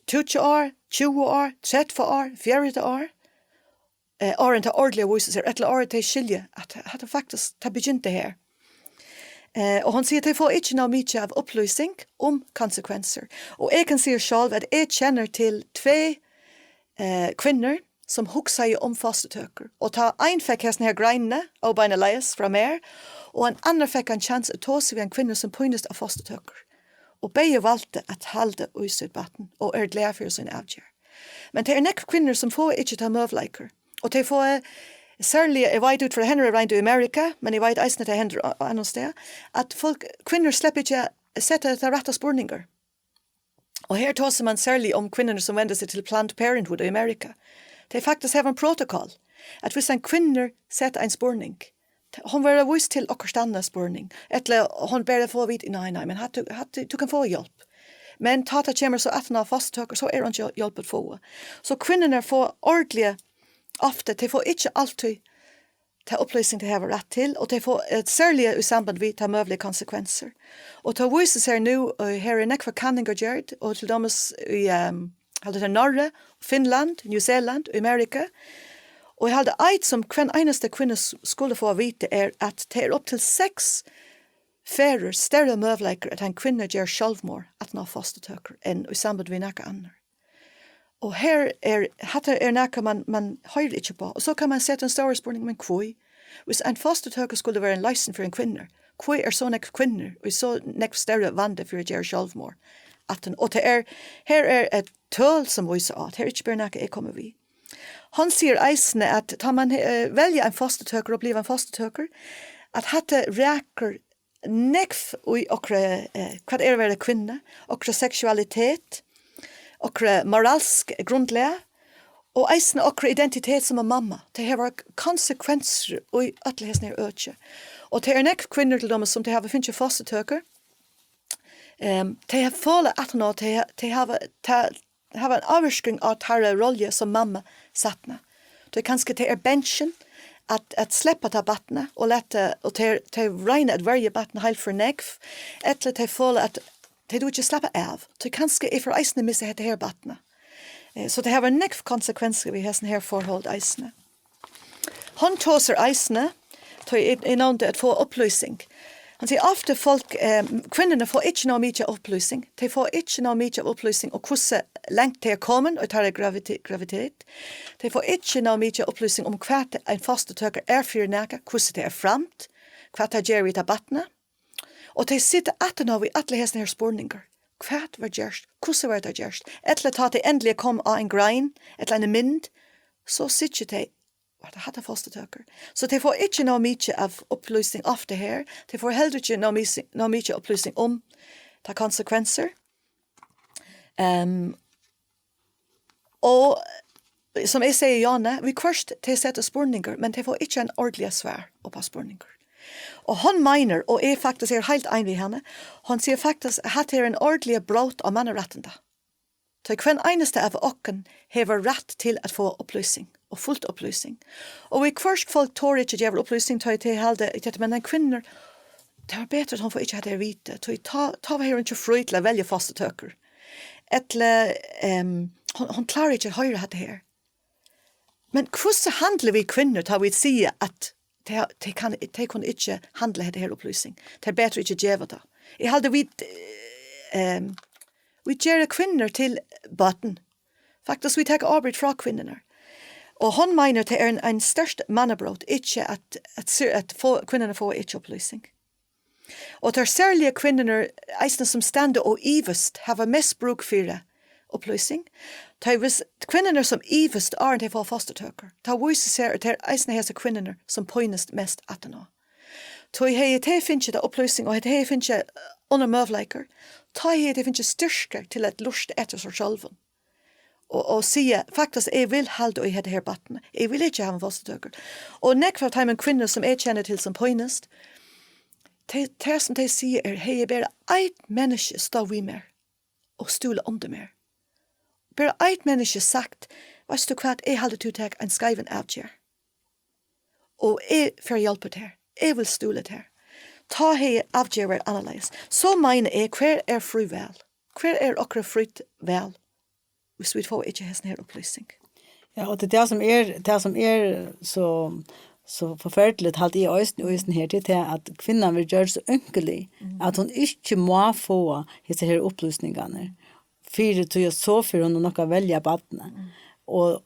tíggju ár, tjúgu ár, tretivu ár, fjøruti ár, eh, áðrenn tað ordiliga vísir seg, ella áðrenn tey skilja, at hatta faktiskt, tað begynti her. Eh, og hon sigur, at tey fáa ikki nóg mikið av upplýsing um konsekvensir. Og eg kann siga sjálv, at eg kennir til tvey, eh, kvinnur, sum hugsaðu um fosturtøkur. Og tá ein fekk hesar her greinar, óbeinleiðis frá mær, og ein annar fekk ein kjans at tosa við ein kvinnu, sum pínist av fosturtøkur. Og bæði valdu at halda í sítt barn, og eru glað fyri sína avgerð. Men tað eru nógv kvinnur, sum fáa ikki ta møguleikar. Og tey fáa, serliga, eg veit út frá henni roynd í Amerika, men eg veit eisini, at tað hendir á, á annan stað, at fólk, kvinnur sleppa ikki at seta ta rætta spurningar. Og her tosar man serliga um kvinnur, sum venda seg til Planned Parenthood í Amerika. Tey faktiskt hava ein protokol, at hvis ein kvinna setir ein spurning, hon verður víst til okkurt annað spurning, ella hon bara fáa at vita, nei, nei, men hatta, hatta, tú kanst fáa hjálp. Men tá tað kemur so aftan á fosturtøkur, so er einki hjálp at fáa. So kvinnurnar fáa ordiliga ofta, tey fáa ikki altíð ta upplýsing, tey hava rætt til, og tey fáa, eh, serliga í samband við ta møguligu konsekvensir. Og tá vísir seg nú, eh, her eru nógvar kanningar gjørdar, og til dømis í, ehm, haldi tað er Noreg, Finnland, New Zealand, í Amerika. Og eg haldi, eitt sum hvønn einasta kvinna s-, skuldi fáa at vita, er, at tað er upp til seks ferðir størri møguleikar, at ein kvinna ger sjálvmorð, at ná fosturtøkur, enn í samband við nakað annað. Og her er, hatta er nakað, man, man hoyrir ikki upp á. Og so kann man seta ein stóran spurning, men hví? Hvis ein fosturtøka skuldi vera ein loysn fyri ein kvinnu, hví er so nógv kvinnur í so nógv størri vandi fyri at gera sjálvmorð? At hon, og tað er, her er eitt tøl, sum vísir á, tað er ikki bara nakað, eg komi við. Hon sigur eisini, at tá man, eh, velja ein fosturtøkur og blívur ein fosturtøkur, at hatta rakur nógv í okkara, eh, hvat er at vera kvinna, okkara seksualitet, okkara moralsk grundlag, og eisini okkara identitet sum ein mamma. Tað hevur konsekvensir í øll hesum her øki. Og tað er nógv kvinnur til dømis, sum tey hava fingið fosturtøkur. Ehm, tey hava følt at nú, tey, tey hava, tað hava ein ávirkan á teirra rollu sum mamma seinni. Tí kanska tey eru bangin at, at sleppa tað barnið og lata, og tey, tey royna at verja barnið heilt fyri nógv, ella tey føla at tey duga ikki at slappa av. Tí kanska eg fari eisini at missa hetta her barnið. Eh, so tað hevur nógv konsekvensir við hesum her forhold eisini. Hann tosar eisini, tá eg, eg nevndi at fáa upplýsing. Hann sigur ofta fólk, eh, kvinnurnar fáa ikki nóg mikið av upplýsing. Tey fáa ikki nóg mikið av upplýsing um hvussu langt tey eru komin í teirra graviti-, graviditet. Tey fáa ikki nóg mikið av upplýsing um hvat ein fosturtøka er fyri nakað, hvussu tað er framt, hvat tað ger við tað barnið. Og tey sita aftan á við allar hesar her spurningar. Hvat var gjørt? Hvussu var tað gjørt? Ella tá tey endiliga koma á ein grein, ella eina mynd, so síggja tey, at tað er fosturtøkur. So tey fáa ikki nóg mikið av upplýsing av tí her. Tey fáa heldur ikki nóg misi-, nóg mikið upplýsing um tær konsekvensir. Ehm, og sum eg sigi, Jane, viðhvørt tey seta spurningar, men tey fáa ikki ein ordiligan svar upp á spurningar. Og hann meinar, og eg faktiskt eri heilt ein við henni, hann sigur faktiskt, at hatta er ein ordiligur brot á mannarættindi. Tí hvønn einasta av okkum hevur rætt til at fáa upplýsing, og fult upplýsing. Og viðhvørt fólk torir ikki at geva upplýsing, tí tey halda, at men ein kvinnur, tað var betri, at hon fór ikki at hava vitað, tí tá, tá var hon ikki frí til at velja fosturtøkur. Ella, ehm, hon, hon klárar ikki at hoyra hatta her. Men hvussu handla vit kvinnur, tá vit siga, at tey, tey kann, tey kunnu ikki handla hetta her upplýsing? Tað er betri ikki at geva tað. Eg haldi, vit, eh, ehm, vit gera kvinnur til børn. Faktiskt, vit taka ábyrgd frá kvinnurnar. Og hann meinar, tað er ein, ein størst mannabrot, ikki at, at, at fáa, kvinnurnar fáa ikki upplýsing. Og tær serliga kvinnurnar, eisini sum standa og ivast, hava mest brúk fyri upplýsing. Tá ið kvinnurnar sum ivast, áðrenn tey fáa fosturtøkur, tá vísir sær, at tað eru eisini hesar kvinnurnar, sum pínast mest aftaná. Tí hevði tey fingið ta upplýsing, og hevði tey fingið, eh, onnur møguleikar, tá hevði tey fingið styrki til at lurta eftir sær sjálvum. Og, og siga, faktiskt, eg vil halda í hetta her barnið. Eg vil ikki hava fosturtøkur. Og nógv av teimum kvinnum, sum eg kenni til, sum pínast, tey, tað sum tey siga er, hevði bara eitt menniskja stóð við mær og stúlað undir mær. Bara eitt menniskja sagt, veitst tú hvat, eg haldi, tú tekur ein skeivan avgerð. Og eg fer at hjálpa tær. Eg vil stuðla tær. Tá hevði avgerðin verið annarleiðis. So meini eg, hvar er frí val? Hvar er okkara frítt val? Hvis vit fáa ikki hesna her upplýsing. Ja, og tað er tað sum er, tað sum er so, so forferdiligt, haldi eg eisini, í hesum her, tað er tað, at kvinnan verður gjørd so ónkilig, at hon ikki má fáa hesar her upplýsingarnar. Fyri tí at so fer hon nokk at velja barnið. Og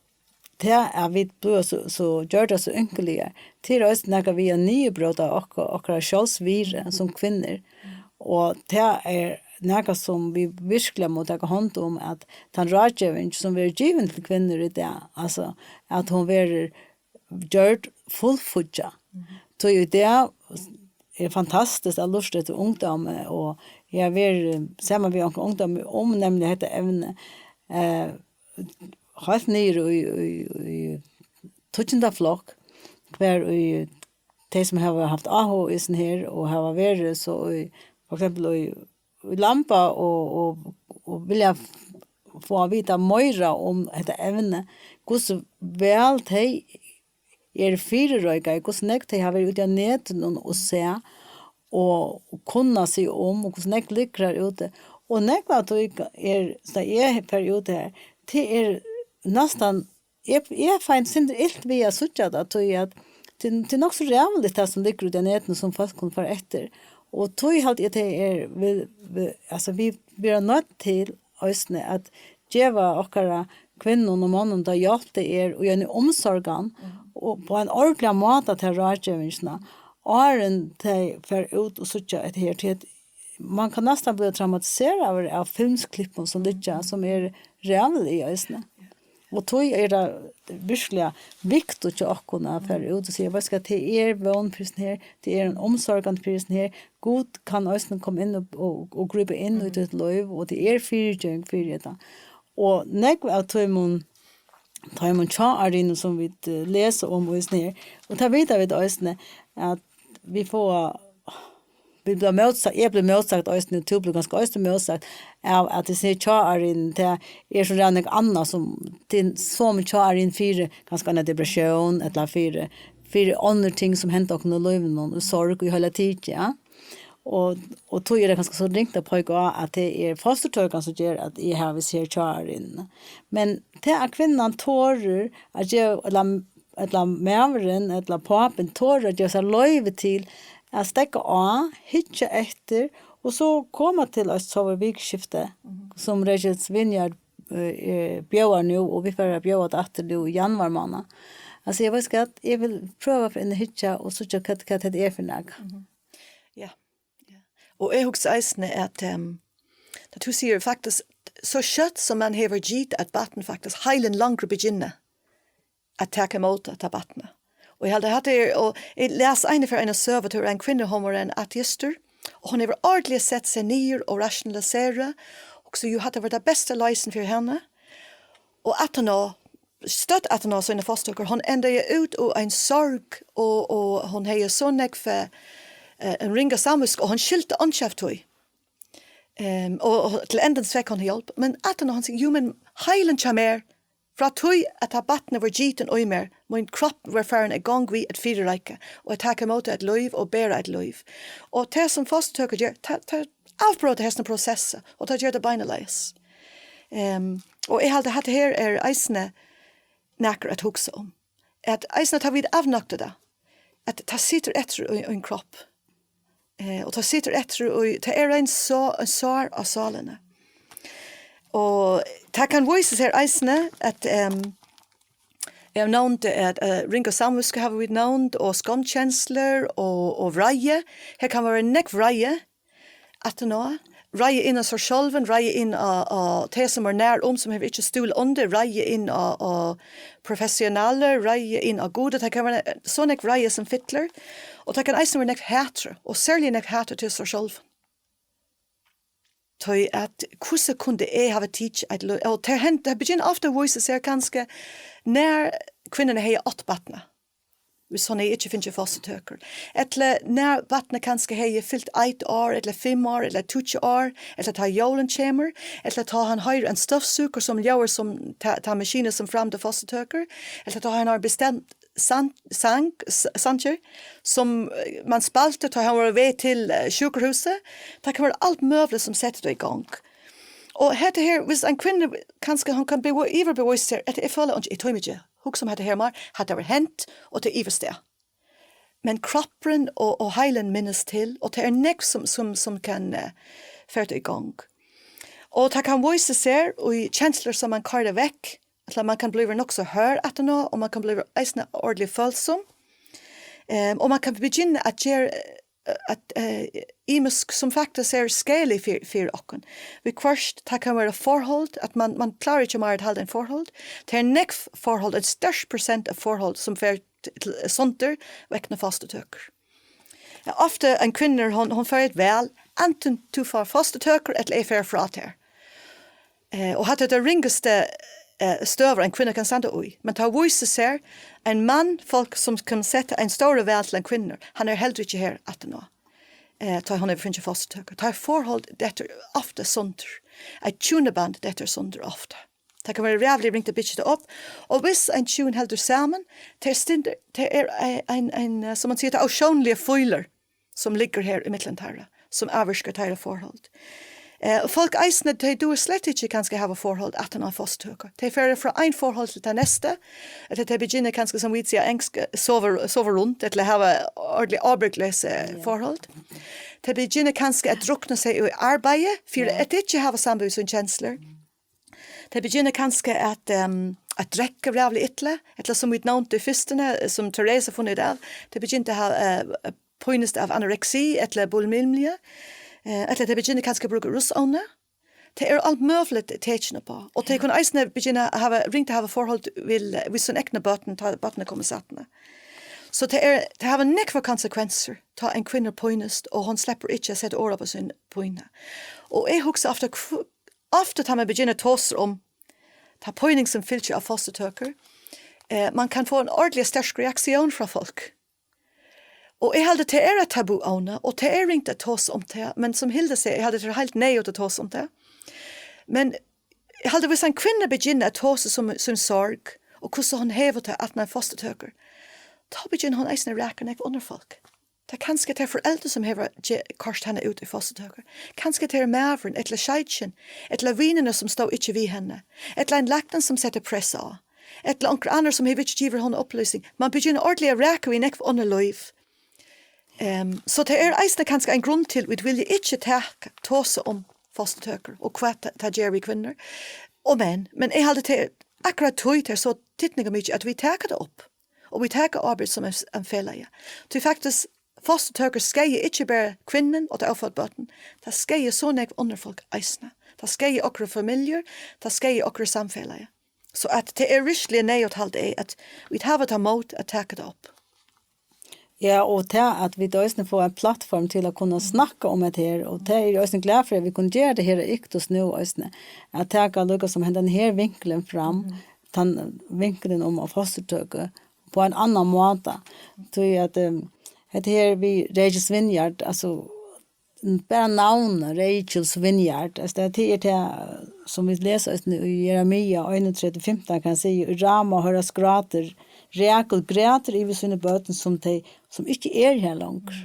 tað, at vit blíva so, so gjørdar so ónkiligar, tað er eisini nakað við at niðurbróta okk-, okkara sjálvsvirði sum kvinnur. Og tað er nakað, sum vit virkuliga mugu taka hond um, at tann ráðgeving, sum verður givin til kvinnur í dag, altso, at hon verður gjørd fullfíggjað. Tí í dag er fantastiskt at lurta eftir ungdómi, og eg havi verið saman við onkrum ungdómi um nemliga hetta evni, eh, heilt niður í, í, í tíggjunda flokk, hvar í tey, sum hava havt áhuga í hesum her, og hava verið so í, for eksempel í, í Lamba og, og, og vilja f-, fáa at vita meira um hetta evni, hvussu væl tey eru fyrireikað, hvussu nógv tey hava verið úti á netinum og sæð og, og kunna seg um, og hvussu nógv liggur har úti. Og nógv av tí er, tá eg fari út har, tað er næstan, eg, eg fái eitt sindur ilt við at síggja tað, tí at tað, tað er nokk so ræðuligt, tað sum liggur úti á netinum, sum fólk kunnu fara eftir. Og tí haldi eg, tað er, vit, vit, altso, vit verða noydd til eisini at geva okkara kvinnum og monnum ta hjálp, tað er í eini umsorgan, og á ein ordiligan máta ta ráðgevingina, áðrenn tey fara út og síggja hetta her, tí at man kann næstan blíva traumatiseraður av filmsklippum sum liggja, sum eru ræðulig eisini. Og tí er tað virkuliga viktigt hjá okkum at fara út og siga, veitst hvat, tað er vón fyri hesum her, tað er ein umsorgan fyri hesum her. Gud kann eisini koma inn og, og, og grípa inn í títt lív, og tað er fyrigeving fyri hetta. Og nógv av teimum, teimum hjáorðunum, sum vit, eh, lesa um í hesum her, og tað vita vit eisini, at vit fáa, vit blíva mótsagt, eg blívi mótsagt eisini, og tú blívur kanska eisini mótsagt av, at eg sigi, hjáorðini, tað er so ræðuliga annað, sum tað er somu hjáorðini fyri kanska eina depressión, ella fyri, fyri onnur ting, sum henda okkum í lívinum, og sorg í heila tikið, ja. Og, og tí er tað kanska so ringt at peika á, at tað er fosturtøkan, sum ger, at eg havi hesi her hjáorðini. Men tað, at kvinnan torir at geva, ella, ella maðurin, ella pápin torir at geva sær loyvi til at steðga á, hyggja eftir, og so koma til eitt sovorðið vikuskifti, sum Rachel's Vineyard, eh, eh, bjóðar nú, og vit fara at bjóða tað aftur nú í januar mánað. Altso, eg veit ikki hvat, eg vil prøva at fara inn og hyggja og síggja, hvat, hvat hetta er fyri nakað. Ja. Ja. Og eg hugsi eisini, at, ehm, at tú sigur, faktisk, so skjótt sum man hevur givið eitt barn, faktisk, heilin longu begynna at taka ímóti tí barni. Og eg haldi, at hatta er, og eg las eina ferð eina søgu, tað var ein kvinna, hon var ein ateistur, og hon hevur ordiliga sett seg niður og rationaliserað, og so, jú, hatta var tað besta loysnin fyri hana. Og aftaná, stødd aftaná sína fosturtøku, hon endaði út í eina sorg, og, og hon hevði so nógv, eh, eina ringa samvitsku, og hon skilti einki av tí. Ehm, og, og til endans fekk hon hjálp. Men aftaná, hon sigur, jú, men heilin hjá mær, frá tí at tá barnið var gitin í mær, mín kroppur var farin í gongd við at fyrireika, og at taka ímóti eitt lív og bera eitt lív. Og tað, sum fosturtøka ger, tað, tað avbróta hesum prosessi, og tað ger tað beinleiðis. Ehm, og eg haldi, at hatta her er eisini nakað at hugsa um. At eisini, tá vit avnokta tað, at tað situr eftir í, í ein kropp. Eh, og tað situr eftir í, tað er ein so-, ein sár á sálini. Og tað kann vísa sær eisini, at, ehm, eg nevndi, at, eh, ringa samvitsku hava vit nevnt, og skamkenslur og, og vreiði. Her kann vera nógv vreiði aftaná. Reiði inn á seg sjálvan, reiði inn á, á tey, sum er nær um, sum hevur ikki stúl undir, reiði inn á, á professionalar, reiði inn á Gud. Tað kann vera so nógv reiði sum fyllir, og tað kann eisini vera nógv hatur, og serliga nógv hatur til seg sjálvan. Tí at, hvussu kundi eg hava tikið eitt lív? Og tað hend-, tað begynnar ofta at vísa seg kanska, nær kvinnan hevði átt barnið, hvis hon hevði ikki fingið fosturtøkur. Ella nær barnið kanska hevði fylt eitt ár, ella fimm ár, ella tíggju ár, ella tá jólin kemur, ella tá hann hoyrir ein støvsúgara, sum ljóðar sum ta, ta maskinið, sum framdi fosturtøkur, ella tá hann hevur bestemt san-, sang, s-, sangir, sum, eh, man spældi, tá hann var á veg til, eh, sjúkrahúsið. Tað kann vera alt møguligt, sum setir tað í gongd. Og hetta her, hvis ein kvinna, kanska hon kann beví-, yvirbevísa seg, at eg føli, at eg tími ikki. Hugsa um hetta her, Mar, hatta var hent, og tað ivist eg. Men kroppurin og, og heilin minnist til, og tað er nógv sum, sum, sum kann, eh, fara í gongd. Og tað kann vísa seg í kenslur sum man koyrir vekk, ella man kann blíva nokk so hørð aftaná, og man kann blíva eisini ordiliga følsom. Ehm, og man kann begynna at gera, eh, at, eh, ymisk sum faktiskt er skaðilig fyri, fyri okkum. Viðhvørt, tað kann vera forhold, at man, man klárar ikki meir at halda ein forhold. Tað er nógv forhold, ein størst prosent av forhold, sum fer til, til sundur vegna fosturtøkur. Ja, ofta ein kvinna, hon, hon fær eitt val, antin tú fært fosturtøkur, ella eg fari frá tær. Eh, og hatta er tað ringasta, eh, støða, ein kvinna kann standa í. Men tá vísir seg, ein mann, fólk sum kann seta ein stóran val til ein kvinnu, hann er heldur ikki her aftaná. Eh, tá hon hevur fingið fosturtøkur. Tá er forhold dettur ofta sundur. Eitt hjúnaband dettur sundur ofta. Tað kann vera ræðuliga ringt at byggja tað upp. Og hvis ein hjún heldur saman, tað er stundir, tað er ein, ein, ein, eh, sum man sigur, tað er ósjónliga fílur, sum liggur her ímillum teirra, sum ávirkar teirra forhold. Eh, og fólk eisini, tey duga slett ikki kanska hava forhold aftan á fosturtøku. Tey fara frá ein forhold til tað næsta, ella tey begynna kanska, sum vit siga á enskum, sova, sova runt, ella hava ordiliga ábyrgdleysi forhold. Tey begynna kanska at drukna seg í arbeiði, fyri at ikki hava samband við síni kenslur. Tey begynna kanska at, ehm, at drekka ræðuliga illa, ella sum vit nevndu í fyrstuni, sum Therese hevur funnið út av, tey begynna at hava, eh, pínast av anoreksi ella bulimia, eh, ella tey begynna kanska at brúka russevni. Tað er alt møguligt tekin upp á. Og tey kunnu eisini begynna at hava, ringt at hava forhold við, við sín egna børn, tá børnini koma seinni. So tað er, tað hava nógvar konsekvensir, tá ein kvinna pínist, og hon sleppur ikki at seta orð á sín pínu. Og eg hugsi ofta, hv-, ofta tá man begynnar at tosa um ta píning sum fylgir av fosturtøkur, eh, man kann fáa ein ordiliga sterk reaktión frá fólk. Og eg haldi, tað er eitt tabuevni, og tað er ringt at tosa um tað, men sum Hilda sigur, eg haldi, tað er heilt neyðugt at tosa um tað. Men eg haldi, hvis ein kvinna begynnar at tosa um sín sorg, og hvussu hon hevur tað, at hon er fosturtøkur, tá begynnar hon eisini at raka nógv onnur fólk. Tað er kanska tey foreldur, sum hava ge-, koyrt hana út í fosturtøkur. Kanska tað er maðurin, ella sjeikin, ella vinirnir, sum stóðu ikki við henni, ella ein lækni, sum setti press á, ella onkur annar, sum hevur ikki givið honum upplýsing. Man begynnar ordiliga at raka í nógv onnur lív. Ehm, so tað er eisini kanska ein grund til, vit vilja ikki taka, tosa um fosturtøkur og hvat tað, tað ger við kvinnur og menn. Men eg haldi, tað er akkurát tí, tað er so týdningarmikið, at vit taka tað upp. Og vit taka ábyrgd sum ein, ein felagi. Tí faktiskt, fosturtøkur skaða ikki bara kvinnan og tey óføddu børnini. Tað skaðar so nógv onnur fólk eisini. Tað skaðar okkara familjur, tað skaðar okkara samfelagi. So at tað er virkuliga neyðugt, haldi eg, at vit hava tað mót at taka tað upp. Ja, og tað at vit eisini fáa ein plattform til at kunna snakka um hetta her, og tað er eg eisini glað fyri, at vit kunnu gera tað her á Iktus nú eisini, at taka líka sum hendan her vinkulin fram, tann vinkulin um á fosturtøku, á ein annan máta. Tí at, ehm, hetta her við Rachel Svinyard, altso, bara navnið, Rachel Svinyard, altso, tað, tað er tað, sum vit lesa eisini í Jeremia einogtretivu fimtan, kann siga, í Rama hoyrast grátur, Rachel grætur yvir síni børn, sum tey, sum ikki eru har longur.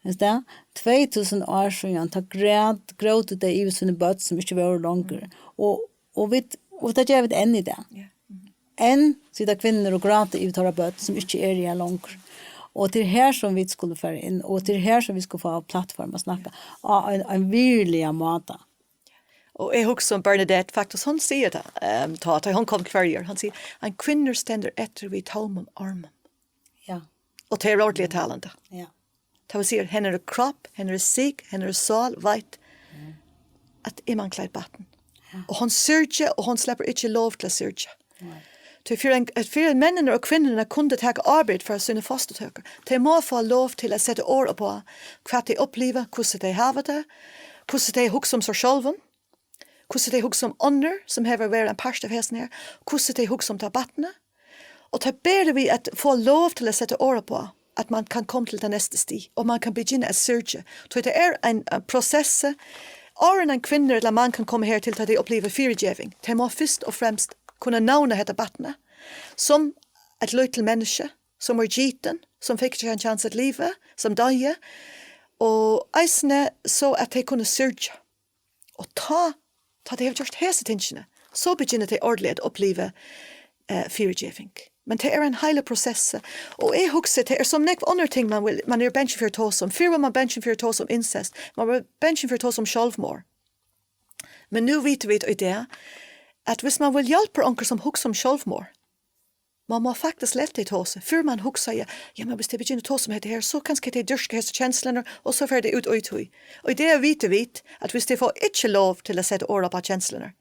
Veitst tú, tvey túsund ár síðan, tá grát-, grótu tey yvir síni børn, sum ikki vóru longur. Og, og vit, og tað gera vit enn í dag. Ja. Enn sita kvinnur og gráta yvir teirra børn, sum ikki eru har longur. Og tað er her, sum vit skulu fara inn, og tað er her, sum vit skulu fáa plattform at snakka á ein, ein virðiligan máta. Og eg hugsi um Bernadette, faktiskt, hon sigur tað, ehm, tá, tá hon kom til Føroyar. Hon sigur, ein kvinna stendur eftir við tómum armum. Ja. Og tað er ordiliga talandi. Ja. Tað vil siga, hennara kropp, hennara sik, hennara sál veit, at eg mangli eitt barn. Ja. Og hon syrgir, og hon sleppur ikki lov til at syrgja. Nei. Tí fyri ein, fyri ein menninir og kvinnur kunnu taka ábyrgd fyri síni fosturtøkur. Tey má fáa lov til at seta orð upp á, hvat tey uppliva, hvussu tey hava tað, hvussu tey hugsa um seg sjálvum, hvussu tey hugsa um onnur, sum hevur verið ein partur av hesum her, hvussu tey hugsa um tað barnið. Og tað ber við at fáa lov til at seta orð upp á, at man kann koma til tað næsta stig, og man kann begynna at syrgja. Tí tað er ein, ein prosess, áðrenn ein kvinna ella mann kann koma her til, tá tey uppliva fyrigeving. Tey má fyrst og fremst kunna nevna hetta barnið sum eitt lítið menniskja, sum er gitin, sum fekk ikki ein chance at liva, sum doyði, og eisini so at tey kunnu syrgja. Og tá, tá tey hava gjørt hesi tingini, so begynna tey ordiliga at uppliva, eh, fyrigeving. Men tað er ein heilur prosess, og eg hugsi, tað er sum nógv onnur ting, man vil, man er bangin fyri at tosa um. Fyrr var man bangin fyri at tosa um incest, man var bangin fyri at tosa um sjálvmorð. Men nú vita vit í dag, at hvis man vil hjálpa onkur sum hugsar um sjálvmorð, man má faktiskt lata tey tosa. Fyrr man hugsaði, ja, men hvis tey begynna at tosa um hetta her, so kanska tey dyrka hesar kenslurnar, og so fara tey út í tí. Og í dag vita vit, at hvis tey fáa ikki lov til at seta orð á kenslurnar,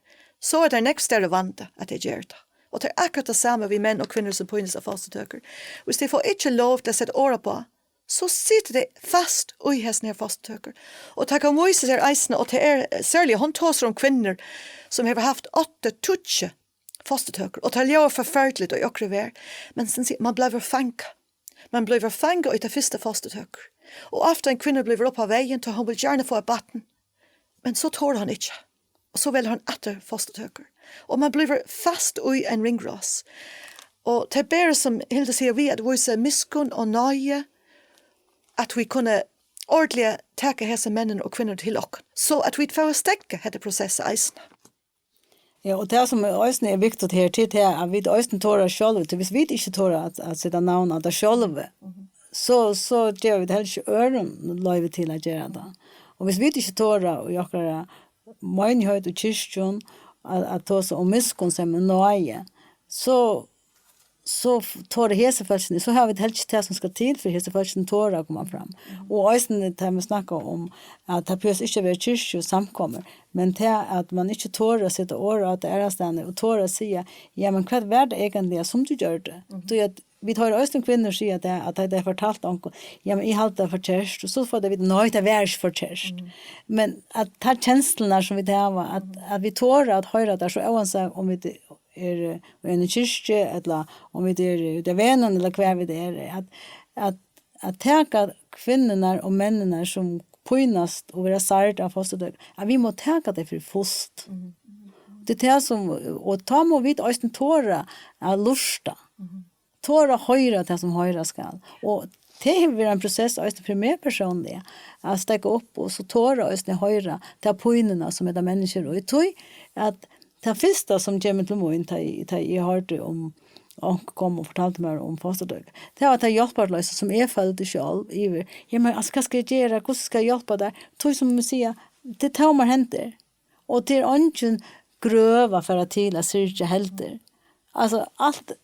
so er tað nógv størri vandi, at tey gera tað. Og tað er akkurát tað sama við menn og kvinnur, sum pínast av fosturtøkur. Hvis tey fáa ikki lov til at seta orð á, so sita tey fast í hesum her fosturtøkur. Og tað kann vísa sær eisini, og tað er serliga, hon tosar um kvinnur, sum hevur havt átta, tíggju fosturtøkur, og tað ljóðar forferdiligt í okkara verð, men sum sigur, man blívur fangað. Man blívur fangað í ta fyrsta fosturtøkur. Og ofta ein kvinna blívur upp á vegin, tá hon vil gjarna fáa eitt barn, men so torir hon ikki. Og so velur hon aftur fosturtøkur. Og man blívur fast í ein ringrás. Og tað ber, sum Hilda sigur, við at vísa miskunn og náði, at vit kunnu ordiliga taka hesar menn og kvinnur til okkum, so at vit fáa steðgað hetta prosess eisini. Ja, og tað sum eisini er viktigt her, til tað at vit eisini tora sjálv, tí hvis vit ikki tora at, at seta navn á tað sjálv, so, so geva vit heller ikki øðrum loyvi til at gera tað. Og hvis vit ikki tora í okkara meinigheit og kirkjum at, at tosa um miskunn sum er náði, so, so f-, tora hesi fólkini, so hava vit helst tað sum skal til fyri hesi fólkini tora at koma fram. Og eisini tað vit snakka um, at tað behøvist ikki at vera kirkju og samkomur, men tað at man ikki tora at seta orð á tað aðrastaðni og tora at siga, ja, men hvat var tað eigentliga sum tú gjørdi? Tí at vit hoyra eisini kvinnur siga tað, at tað er fortalt onkum, ja, men eg haldi tað for kert, og so fáa tey vita, nei, tað var ikki for kert. Men at tær kenslurnar sum vit hava, at, at vit tora at hoyra tær, so óansæð um vit eru í eini kirkju, ella um vit eru úti á vegnum, ella hvar vit eru, at, at, at taka kvinnurnar og menninar sum pínast og verða særd av fosturtøku, at vit má taka tey fyri fult. Tað er tað sum, og tá má vit eisini tora at lurta. Tora at hoyra tað sum hoyra skal. Og tað hevur verið ein prosess eisini fyri meg persónliga, at steðga upp og so tora eisini at hoyra ta pínuna sum hetta menniskja er í. Tí at tað fyrsta sum kemur til mín, tá eg, tá eg hoyrdi um onkur kom og fortaldi mær um fosturtøku, tað var tað hjálparloysi sum eg føldi sjálv yvir. Ja, men altso, hvat skal eg gera? Hvussu skal eg hjálpa tær? Tí sum vit siga, tað er tómar hendur. Og tað er eingin grøv at fara til at syrgja heldur. Altso, alt,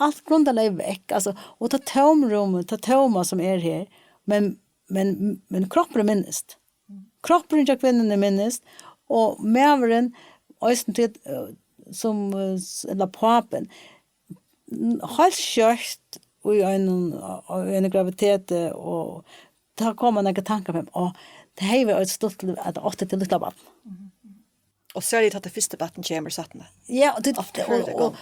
alt grundarlag er vekk. Altso, og tað tómrúmið, tað tóma sum er her, men, men, men kroppurin minnist. Kroppurin hjá kvinnuni minnist, og maðurin, eisini til, eh, sum, eh, s-, ella pápin, heilt skjótt í einum, í einum graviditeti, og tá koma nakrir tankar fram, og tað hevði verið stuttligt at átt eitt lítla barn. Og serliga tá tað fyrsta barn kemur, sætna. Ja, og, tað, og, og,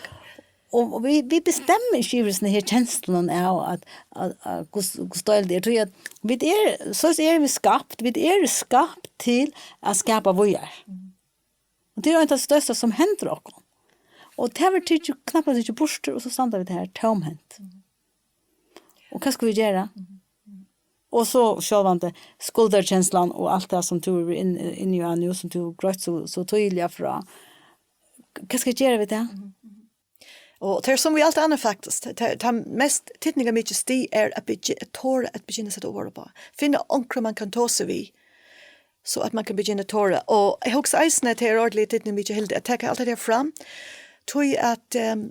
og, og vit, vit bestemma ikki yvir hesum her kenslunum av at, at, at hvussu, hvussu deiligt tað er. Tí at vit er, so er vit skapt, vit er skapt til at skapa víðari. Og tað er eitt av tað størsta sum hendir okkum. Og tað verður tikið, knappliga tikið burtur, og so standa vit her tómhent. Og hvat skulu vit gera? Og so sjálvandi skuldarkenslan og alt tað sum tú er inn, inn í nú, sum tú greitt so, so týðiliga frá. Hvat skal eg gera við tað? Og tað er sum við alt annað faktiskt. Tað, tað, tað mest týdningarmikla stig er at begi-, at tora at begynna at seta orð uppá. Finna onkran man kann tosa við, so at man kann begynna at tora. Og eg hugsi eisini at tað er ordiliga týdningarmikið, Hilda, at taka alt tað her fram. Tí at, ehm,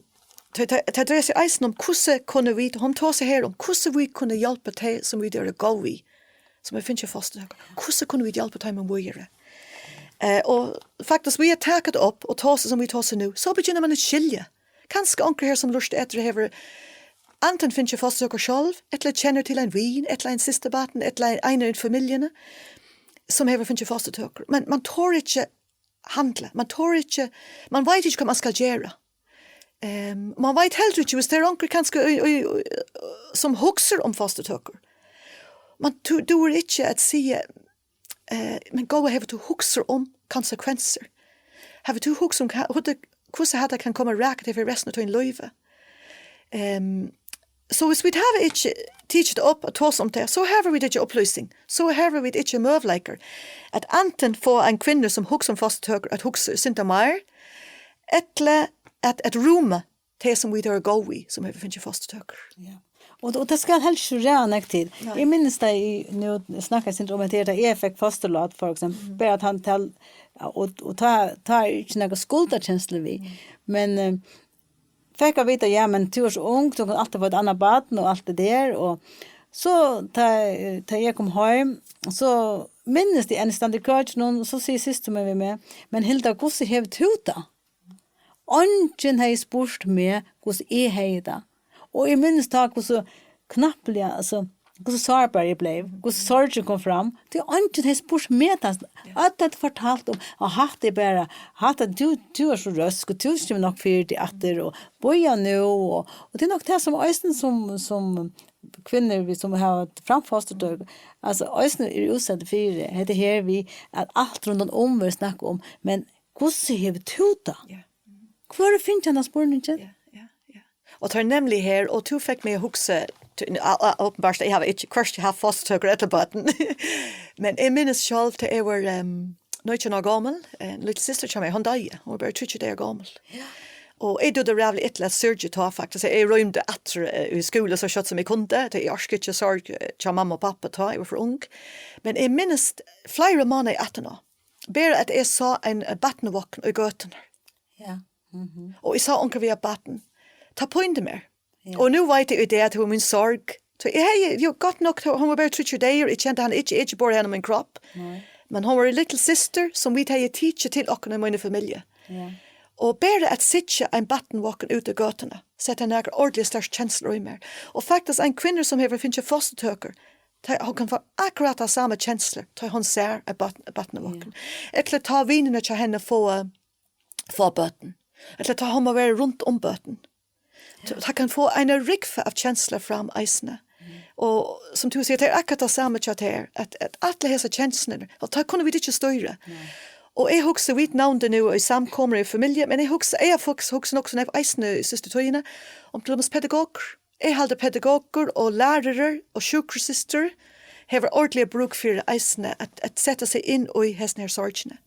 tað, tað, tað dreiar seg eisini um, hvussu kunnu vit, hon tosar her um, hvussu vit kunnu hjálpa tey sum vit eru góð við, sum hava fingið fosturtøku. Hvussu kunnu vit hjálpa teimum víðari? Eh, og faktiskt, við at taka tað upp og tosa sum vit tosa nú, so begynna man at skilja. Kanska onkur her sum lurtar eftir hevur antin fingið fosturtøku sjálv, ella kennir til ein vin, ella ein systurbarn, ella ein, ein í familjuni, sum hevur fingið fosturtøku. Men man torir ikki handla, man torir ikki, man veit ikki, hvat man skal gera. Ehm, man veit heldur ikki, viss tað er onkur kanska í, í, í, sum hugsar um fosturtøkur. Man tú, dugir ikki at siga, eh, men góða, hevur tú hugsað um konsekvensir? Hevur tú hugsað um hva-, hvussu, hvussu hetta kann koma at raka teg fyri restina av tínum lívi? Ehm, so viss vit hava ikki tikið tað upp at tosa um tað, so hava vit ikki upplýsing, so hava vit ikki møguleikar at antin fáa ein kvinnu sum hugsar um fosturtøkur at hugsa eitt sindur meir, ella at, at rúma tey sum vit eru góð við, sum hevur fingið fosturtøkur. Ja. Og, og tað skal helst ikki ræða nógv til. Nei. Eg minnist, tá eg nú snakki eitt sindur um, at tað er, tá eg fekk fosturlát, for eksempel, bara at hann tal-, og, og tá, tá er ikki nakar skuldarkensla við. Men, eh, fekk at vita, ja, men tú ert so ung, tú kanst altíð fáa eitt annað barn og alt tað har, og so tá, tá eg kom heim, so minnist eg enn, eg standi í køkinum, og so sigur systir mín við meg, men Hilda, hvussu hevur tú tað? Eingin hevði spurt meg, hvussu eg hevði tað. Og eg minnist tá, hvussu knappliga, altso, hvussu sárbar eg bleiv, hvussu sorgin kom fram. Tí eingin hevði spurt meg tað. Øll høvdu fortalt um, at hatta er bara, hatta, tú, tú ert so røsk, og tú kemur nokk fyri teg aftur, og bíða nú, og, og tað er nokk tað sum eisini sum, sum kvinnur, vit sum hava fingið fosturtøku, altso, eisini eru útsett fyri, hetta her við, at alt rundan um verður snakkað um, men hvussu hevur tú tað? Ja. Hvør hevur fingið henda spurningin? Ja, ja, ja. Og tað er nemliga her, og tú fekk meg at hugsa, tú, a, a, opinbart, eg havi ikki, hvørki havt fosturtøkur ella børn. Men eg minnist sjálv, tá eg var, ehm, nítjan ára gomul, ein lítil systir hjá mær, hon doyði, hon var bara tríggjar dagar gomul. Ja. Og eg dugdi ræðuliga illa at syrgja tá, faktiskt. Eg rýmdi aftur, eh, í skúla so skjótt sum eg kundi, tí eg orki ikki sorg, eh, hjá mamma og pappa tá, eg var for ung. Men eg minnist fleiri mánaðir aftaná, bara at eg sá ein, eh, barnavogn í gøtuni. Ja. Mhm. Og eg sá onkur við eitt barn. Tað píndi meg. Ja. Og nú veit eg í dag, at hon var mín sorg. So eg hevði, jú, gott nokk, hon var bara tríggjar dagar, eg kendi hana ikki, eg ikki borið hana um mín kropp. Nei. Men hon var ein little sister, sum vit hevði tikið til okkum í míni familju. Ja. Og bara at sita ein barnavogn út í gøtuna, setti nakrar ordiliga sterkar kenslur í mær. Og faktiskt ein kvinna, sum hevur fingið fosturtøkur, tá, hon kann fáa akkurát ta sama kenslur, tá hon sær ein barn-, barnavogn. Ja. Ella tá vinirnir hjá henni fáa, fáa børn. Ella tá hon má vera runt um børn. Tá, tá kann fáa eina rúgvu av kenslur fram eisini. Og sum tú sigur, tað er akkurát tað sama hjá tær, at, at allar hesar kenslurnar, og tað kunnu vit ikki stýra. Nei. Og eg hugsi, vit nevndu nú í samkomur og í familju, men eg hugsi, eg hugsi, hugsi nokk so nógv eisini í síðstu tíðini, um til dømis pedagogar. Eg haldi pedagogar og lærarar og sjúkrasystur hevur ordiliga brúk fyri eisini at, at seta seg inn í hesum her sorgini.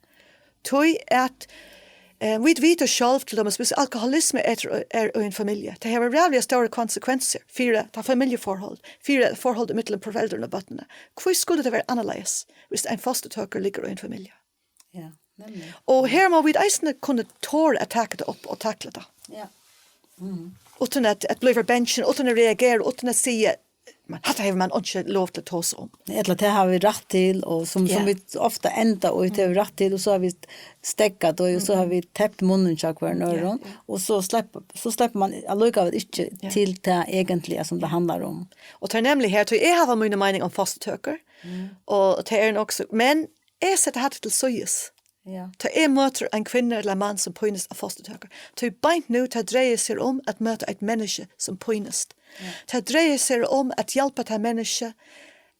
Tí at, eh, vit vita sjálv til dømis, hvis alkoholismi er, er í ein familju, tað hevur ræðuliga stórar konsekvensir fyri tað familjuforhold, fyri forhold millum foreldrini og børnini. Hví skuldi tað vera annarleiðis, hvis ein fosturtøkur liggur í ein familju? Ja, nemliga. Og her má vit eisini kunna tora at taka tað upp og takla tað. Ja. Uttan at, at blíva bangin, uttan at reagera, uttan at siga, men hatta hevur man ikki lov til at tosa um. Ella tað hava vit rætt til, og sum, sum Ja. vit ofta enda, og tað hava vit rætt til, og so hava vit steðgað, og so hava vit tept munnin hjá hvørjum Ja, øðrum, ja. og so slepp-, so sleppur man allíkavæl ikki Ja. til tað eigentliga sum tað handlar um. Og tað er nemliga her, tí eg havi mína meining um fosturtøkur, og tað er nokk so, men eg seti hatta til síðis. Ja. Tá eg møti ein kvinnu ella mann sum pínist av fosturtøkur, tí beint nú, tað dreier seg um at møta eitt menniskja sum pínist. Ja. Tað dreier seg um at hjálpa tað menniskja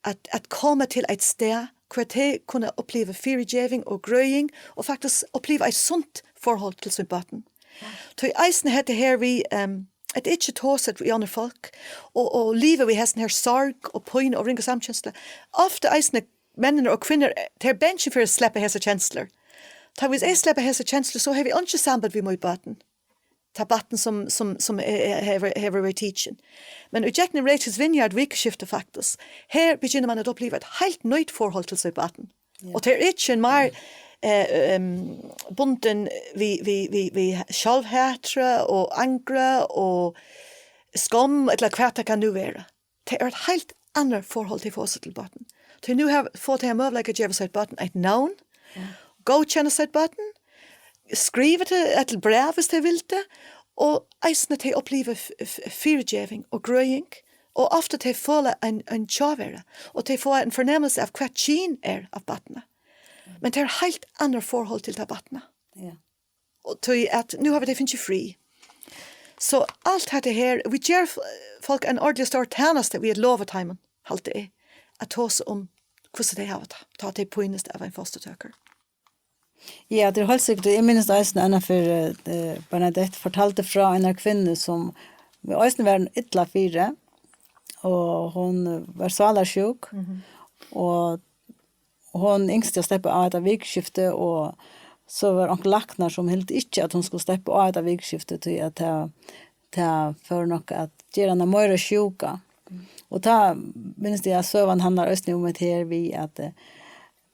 at, at koma til eitt stað, hvar tey kunnu uppliva fyrigeving og grøðing, og faktiskt uppliva eitt sunt forhold til sín børn. Ja. Tí eisini hetta her við, em, at ikki tosa við onnur fólk, og, og liva við hesin her sorg og pínu og ringu samkenslu. Ofta eisini menninir og kvinnur, tey eru bangin fyri at sleppa hesar kenslur. Tá, hvis eg sleppi hesar kenslur, so havi eg einki samband við mítt barn. Tað barn sum, sum, sum er, er, hevur, hevur verið tikin. Men í gjøgnum Rachel's Vineyard vikuskifti faktiskt, her byrjar man at uppliva eitt heilt nýtt forhold til sítt barn. Ja. Og tað er ikki meir, eh, um, bundin við, við, við, við sjálvhatri og angri og skomm, ella hvat tað kann nú vera. Tað er eitt heilt annað forhold til fáa seg til børn. Tí nú hava, fáa tey møguleika at geva sær børn eitt navn, góðkenna sær børn, skriva til, ella bræv, hvis tey vildu, og eisini tey uppliva f-, f-, fyrigeving og grøðing, og ofta tey føla ein, ein tjáveru, og tey fáa ein fornemmelse av hvat kyn er av barni. Men tað er heilt annað forhold til tað barni. Ja. Og tí at nú hava tey fingið frí. So alt hetta her, vit gera f-, fólk ein ordiliga stór tænastu við at lova teimum, haldi eg, at tosa um hvussu tey hava tað, tá tey pínast av ein fosturtøkur. Ja, tað er heilt sikkurt. Eg minnist eisini eina ferð, eh, Bernadette fortaldi frá einari kvinnu, sum eisini var illa fyri, og hon, eh, var sálarsjúk, og hon ynskti at sleppa av hetta vikuskiftið, og so var onkrir læknar, sum hildu ikki, at hon skuldi sleppa av hetta vikuskiftið, tí at tað, tað fór nokk at gera hana meira sjúka. Og tá minnist eg, at søgan handlar eisini um hetta her við, at, eh,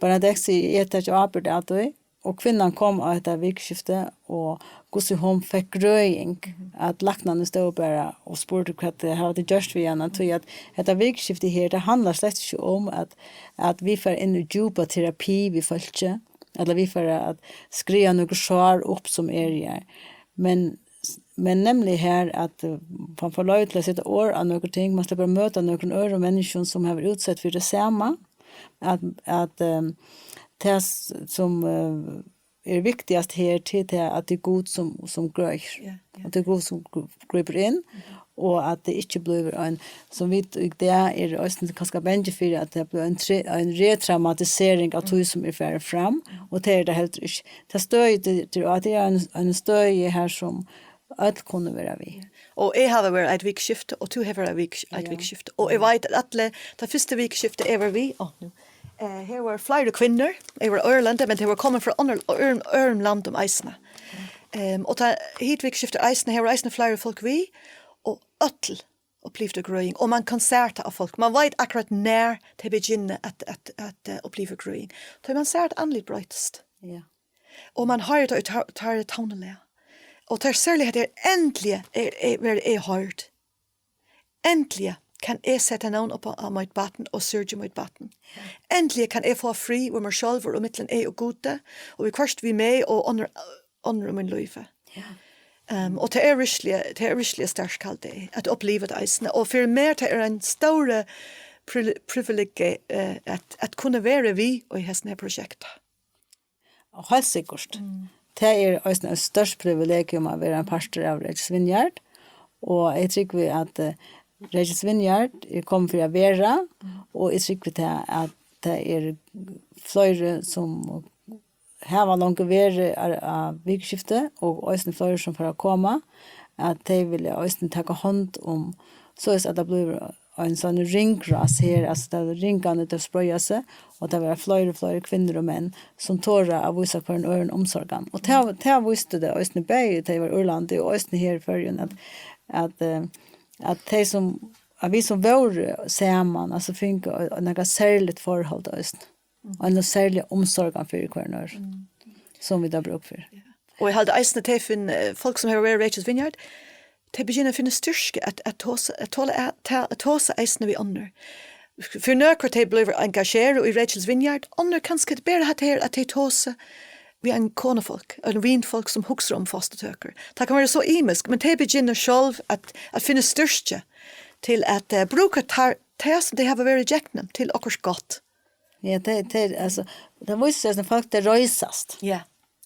Bernadette sigur, "Eg taki ábyrgd av tí", og kvinnan kom á hetta vikuskiftið, og hvussu hon fekk grøðing, at læknarnir stóðu bara og spurdu, "Hvat, eh, hava tit gjørt við hana?" Tí at hetta vikuskiftið her, tað handlar slett ikki um, at, at vit fara inn í djúpa terapi við fólki, ella vit fara at skriva nøkur sár upp, sum eru her. Men, men nemliga her, at, eh, man fær loyvi til at seta orð á nøkur ting, man sleppur at møta nøkrum øðrum menniskjum, sum hava verið útsett fyri tað sama, at, at, eh, tað s-, sum, eh, er viktigast her, til tað, at tað er Gud, sum, sum greiðir. Ja, ja. At tað er Gud, sum gr-, gripur inn, og at tað ikki blívur ein, sum vit í dag eru eisini kanska bangin fyri, at tað blívur ein tre-, ein retraumatisering av tí, sum er farið fram, og tað er tað heldur ikki. Tað støði, tað, tað, at tað er ein, ein støði her, sum øll kunnu vera við. Og eg havi verið eitt vikuskifti, og tú hevur verið vik-, eitt Ja. vikuskifti. Og eg veit at allir, tað fyrsta vikuskifti eg var við, á, nú, eh, her var fleiri kvinnur, eg var í Írlandi, men tey var komin frá onnur, øðrum, øðrum landum eisini. Em, og tað hitt vikuskifti eisini, her var eisini fleiri fólk við, og øll upplivdu grøðing, og man kann sæð tað á fólk. Man veit akkurát nær tey begynna at, at, at, eh, uppliva grøðing. Tá man sær at andlit broytast. Ja. Og man hoyrir tað í tær-, teirra tónleik. Og tað er serliga, at tað er endiliga er, er, verður eg hoyrd. Endiliga kann eg seta nøvn upp á, á mítt barn og syrgja mítt barn. Endiliga kann eg fáa frið við mær sjálvur og millum eg og Gud, og viðhvørt við meg og onnur, onnur í mínum lívi. Ja. Um, og tað er virkiliga, tað er virkiliga sterkt, haldi eg, at uppliva tað eisini. Og fyri mær, tað er ein stór pri-, privilegium, eh, at, at kunna vera við í hesum her prosjekti. Og heilt sikkurt. Mm. Tað er eisini eitt stórt privilegium at vera ein partur av Rachel Vineyard. Og eg trúgvi at, eh, Rachel Vineyard er komin fyri at vera, mm, og eg trúgvi tað at tað er fleiri sum hava longu verið á, á vikuskifti, og eisini fleiri sum fara at koma, at tey vilja eisini taka hond um, soleiðis at tað blívur ein sånn ringrás her, altso, tað er ringarnir, tey spreiða seg, og tað verða fleiri og fleiri kvinnur og menn, sum tora at vísa hvørjum øðrum umsorgan. Og tað, tað vísti tað eisini bæði, tey var í Írlandi, og eisini her í Føroyum, at, at, eh, at tey sum, at vit sum vóru saman, altso, fingu nakað serligt forhold eisini. Og ein serlig umsorgan fyri hvørjum øðrum, mm, sum vit hava brúk fyri. Ja. Og eg haldi eisini, at tey finna, eh, fólk sum hava verið í Rachel's Vineyard, tey begynna at finna styrku at, at tosa, at tola, at, at, at tosa eisini við onnur. Fyri nøkur, tey blíva engagerað í Rachel's Vineyard, onnur kanska bara hatta her, at tey tosa við ein konufólk, ein vinfólk sum hugsar um fosturtøkur. Tað kann vera so ymiskt, men tey begynna sjálv at, at finna styrku til at, eh, brúka tær, tað sum tey hava verið ígjøgnum til okkurt gott. Ja, tað, tað, altso, tað vísir seg, at fólk, tey reisast. Ja,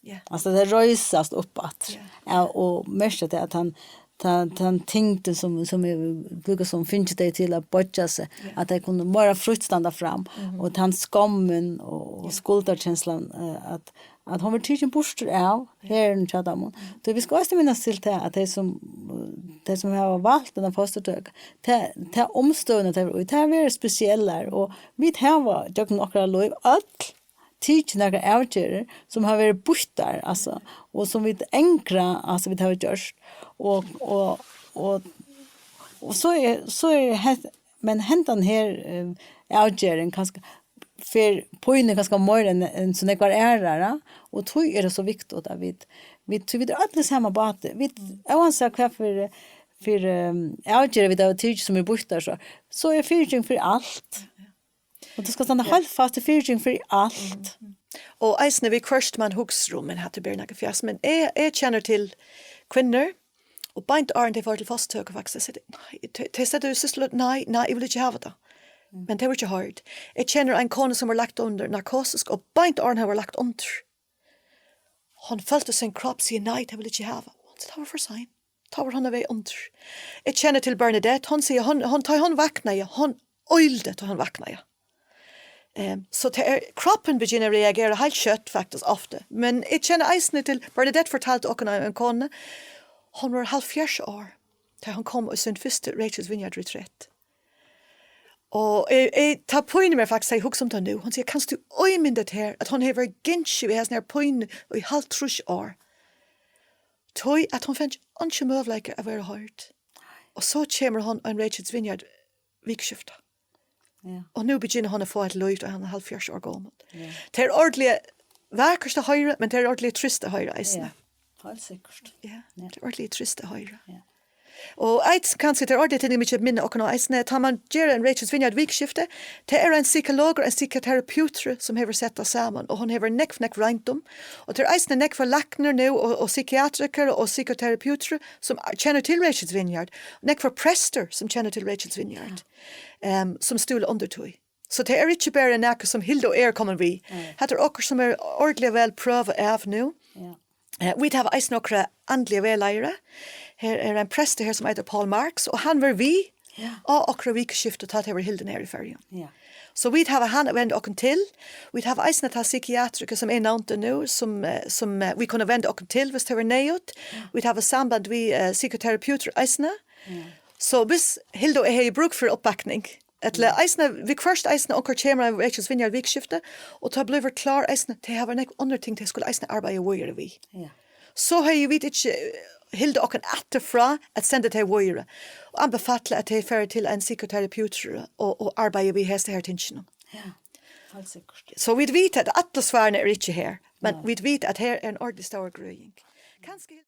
ja. Altso, tey reisast upp aftur. Ja. Ja, og merkja tað, at hann, tann, tann tyngdin, sum, sum er, brúkar sum fingið tey til at boyggja seg, ja, at tey kunnu meira frítt standa fram, mhm, og tann skammin og, og, ja, skuldarkenslan, eh, at, at hon verður tikin burtur av, ja, her hjá teimum. Mhm. Tí vit skulu eisini minnast til tað, at tey sum, tey sum hava valt hana fosturtøku, tað, tað umstøðurnar, tey eru í, tað hava verið spesiellar, og vit hava gjøgnum okkara lív øll tikið nakrar avgerðir, sum hava verið býttar, altso, og sum vit angra, altso, vit hava gjørt. Og, og, og, og so er, so er hett, men hendan her, eh, avgerðin kanska fer pínu kanska meira enn, enn so nógvar aðrar, ja? Og tí er tað so viktigt at vit, vit, tí vit eru øll í sama báti. Vit, óansæð hvat fyri, fyri, eh, avgerðir vit hava tikið sum eru býttar, so, so er fyrigeving fyri alt. Og tú skalt standa heilt fast í fyrigeving fyri alt. Og eisini viðhvørt man hugsar um, men hatta er bara nakað fjas. Men eg, eg kenni til kvinnur, og beint áðrenn tey fóru til fosturtøku, faktiskt, tey, nei, tey, tey søgdu, systir, nei, nei, eg vil ikki hava tað. Men tey vóru ikki hoyrd. Eg kenni ein konu, sum var lagt undir narkosis, og beint áðrenn hon var lagt undir, hon følti sín kropp siga nei, tað vil ikki hava. Hon segði, tað var for seint. Tá var hon á veg undir. Eg kenni til Bernadette, hon sigur, hon, hon, tá hon vaknaði, hon øldi, tá hon vaknaði. Ehm, so tað er, kroppin begynnar at reagera heilt skjótt, faktiskt, ofta. Men eg kenni eisini til, Bernadette fortaldi okkum um eina konu, hon var hálvfjerðs ár, tá hon kom í sín fyrstu Rachel's Vineyard Retreat. Og eg, eg, tað pínir meg faktiskt, at eg hugsi um tað nú. Hon sigur, kanst tú ímynda tær, at hon hevur gingið við hesum her pínu í hálvtrýss ár? Tí at hon fekk ikki møguleika at verða hoyrd. Og so kemur hon ein Rachel's Vineyard vikuskifti. Ja. Og nú begynnar hon at fáa eitt lív, tá hon er hálvfjerðs ár gomul. Ja. Tað er ordiliga vakurt at hoyra, men tað er ordiliga trist at hoyra eisini. Ja. Heilt sikkurt. Ja, ja, tað er ordiliga trist at hoyra. Ja. Og eitt, kanska tað er ordiliga, tað er mikið at minna okkum á eisini, at tá man ger ein Rachel's Vineyard vikuskifti, tað er ein psykologur, ein psykoterapeutur, sum hevur sett tað saman, og hon hevur nógv, nógv roynd um. Og tað er eisini nógv læknar nú, og, og psykiatrikar, og psykoterapeutur, sum kennir til Rachel's Vineyard. Nógv prestar, sum kenna til Rachel's Vineyard, ehm, sum stúra undir tí. So tað er ikki bara nakað, sum Hilda og eg eru komin við. Nei. Hetta er okkurt, sum er ordiliga væl prøvað av nú. Ja. Eh, vit hava eisini okkara andliga vegleiðara. Her er ein prestur her, sum eitur Paul Marks, og hann var við, ja, á okkara vikuskifti, tá tað var hildið her í Føroyum. Ja. So vit hava hann at venda okkum til. Vit hava eisini ta psykiatrikar, sum eg nevndi nú, sum, eh, sum, eh, vit kunnu venda okkum til, viss tað var neyðugt. Ja. Vit hava samband við, eh, psykoterapeutur eisini. Ja. So viss Hilda og eg hevði brúk fyri uppbakning, ella eisini, viðhvørt eisini, onkur kemur ein Rachel's Vineyard vikuskifti, og tá blívur klár eisini, tey hava nógv onnur ting, tey skulu eisini arbeiða víðari við. Ja. So hevði vit ikki, eh, hildið okkum aftur frá at senda tey víðari, og anbefala, at tey fara til ein psykoterapeut og, og arbeiða við hesi her tingini. Ja, heilt sikkurt. So vit vita, at allir svarini eru ikki her, men, nei, vit vita, at her er ein ordiliga stór grøðing. Kanska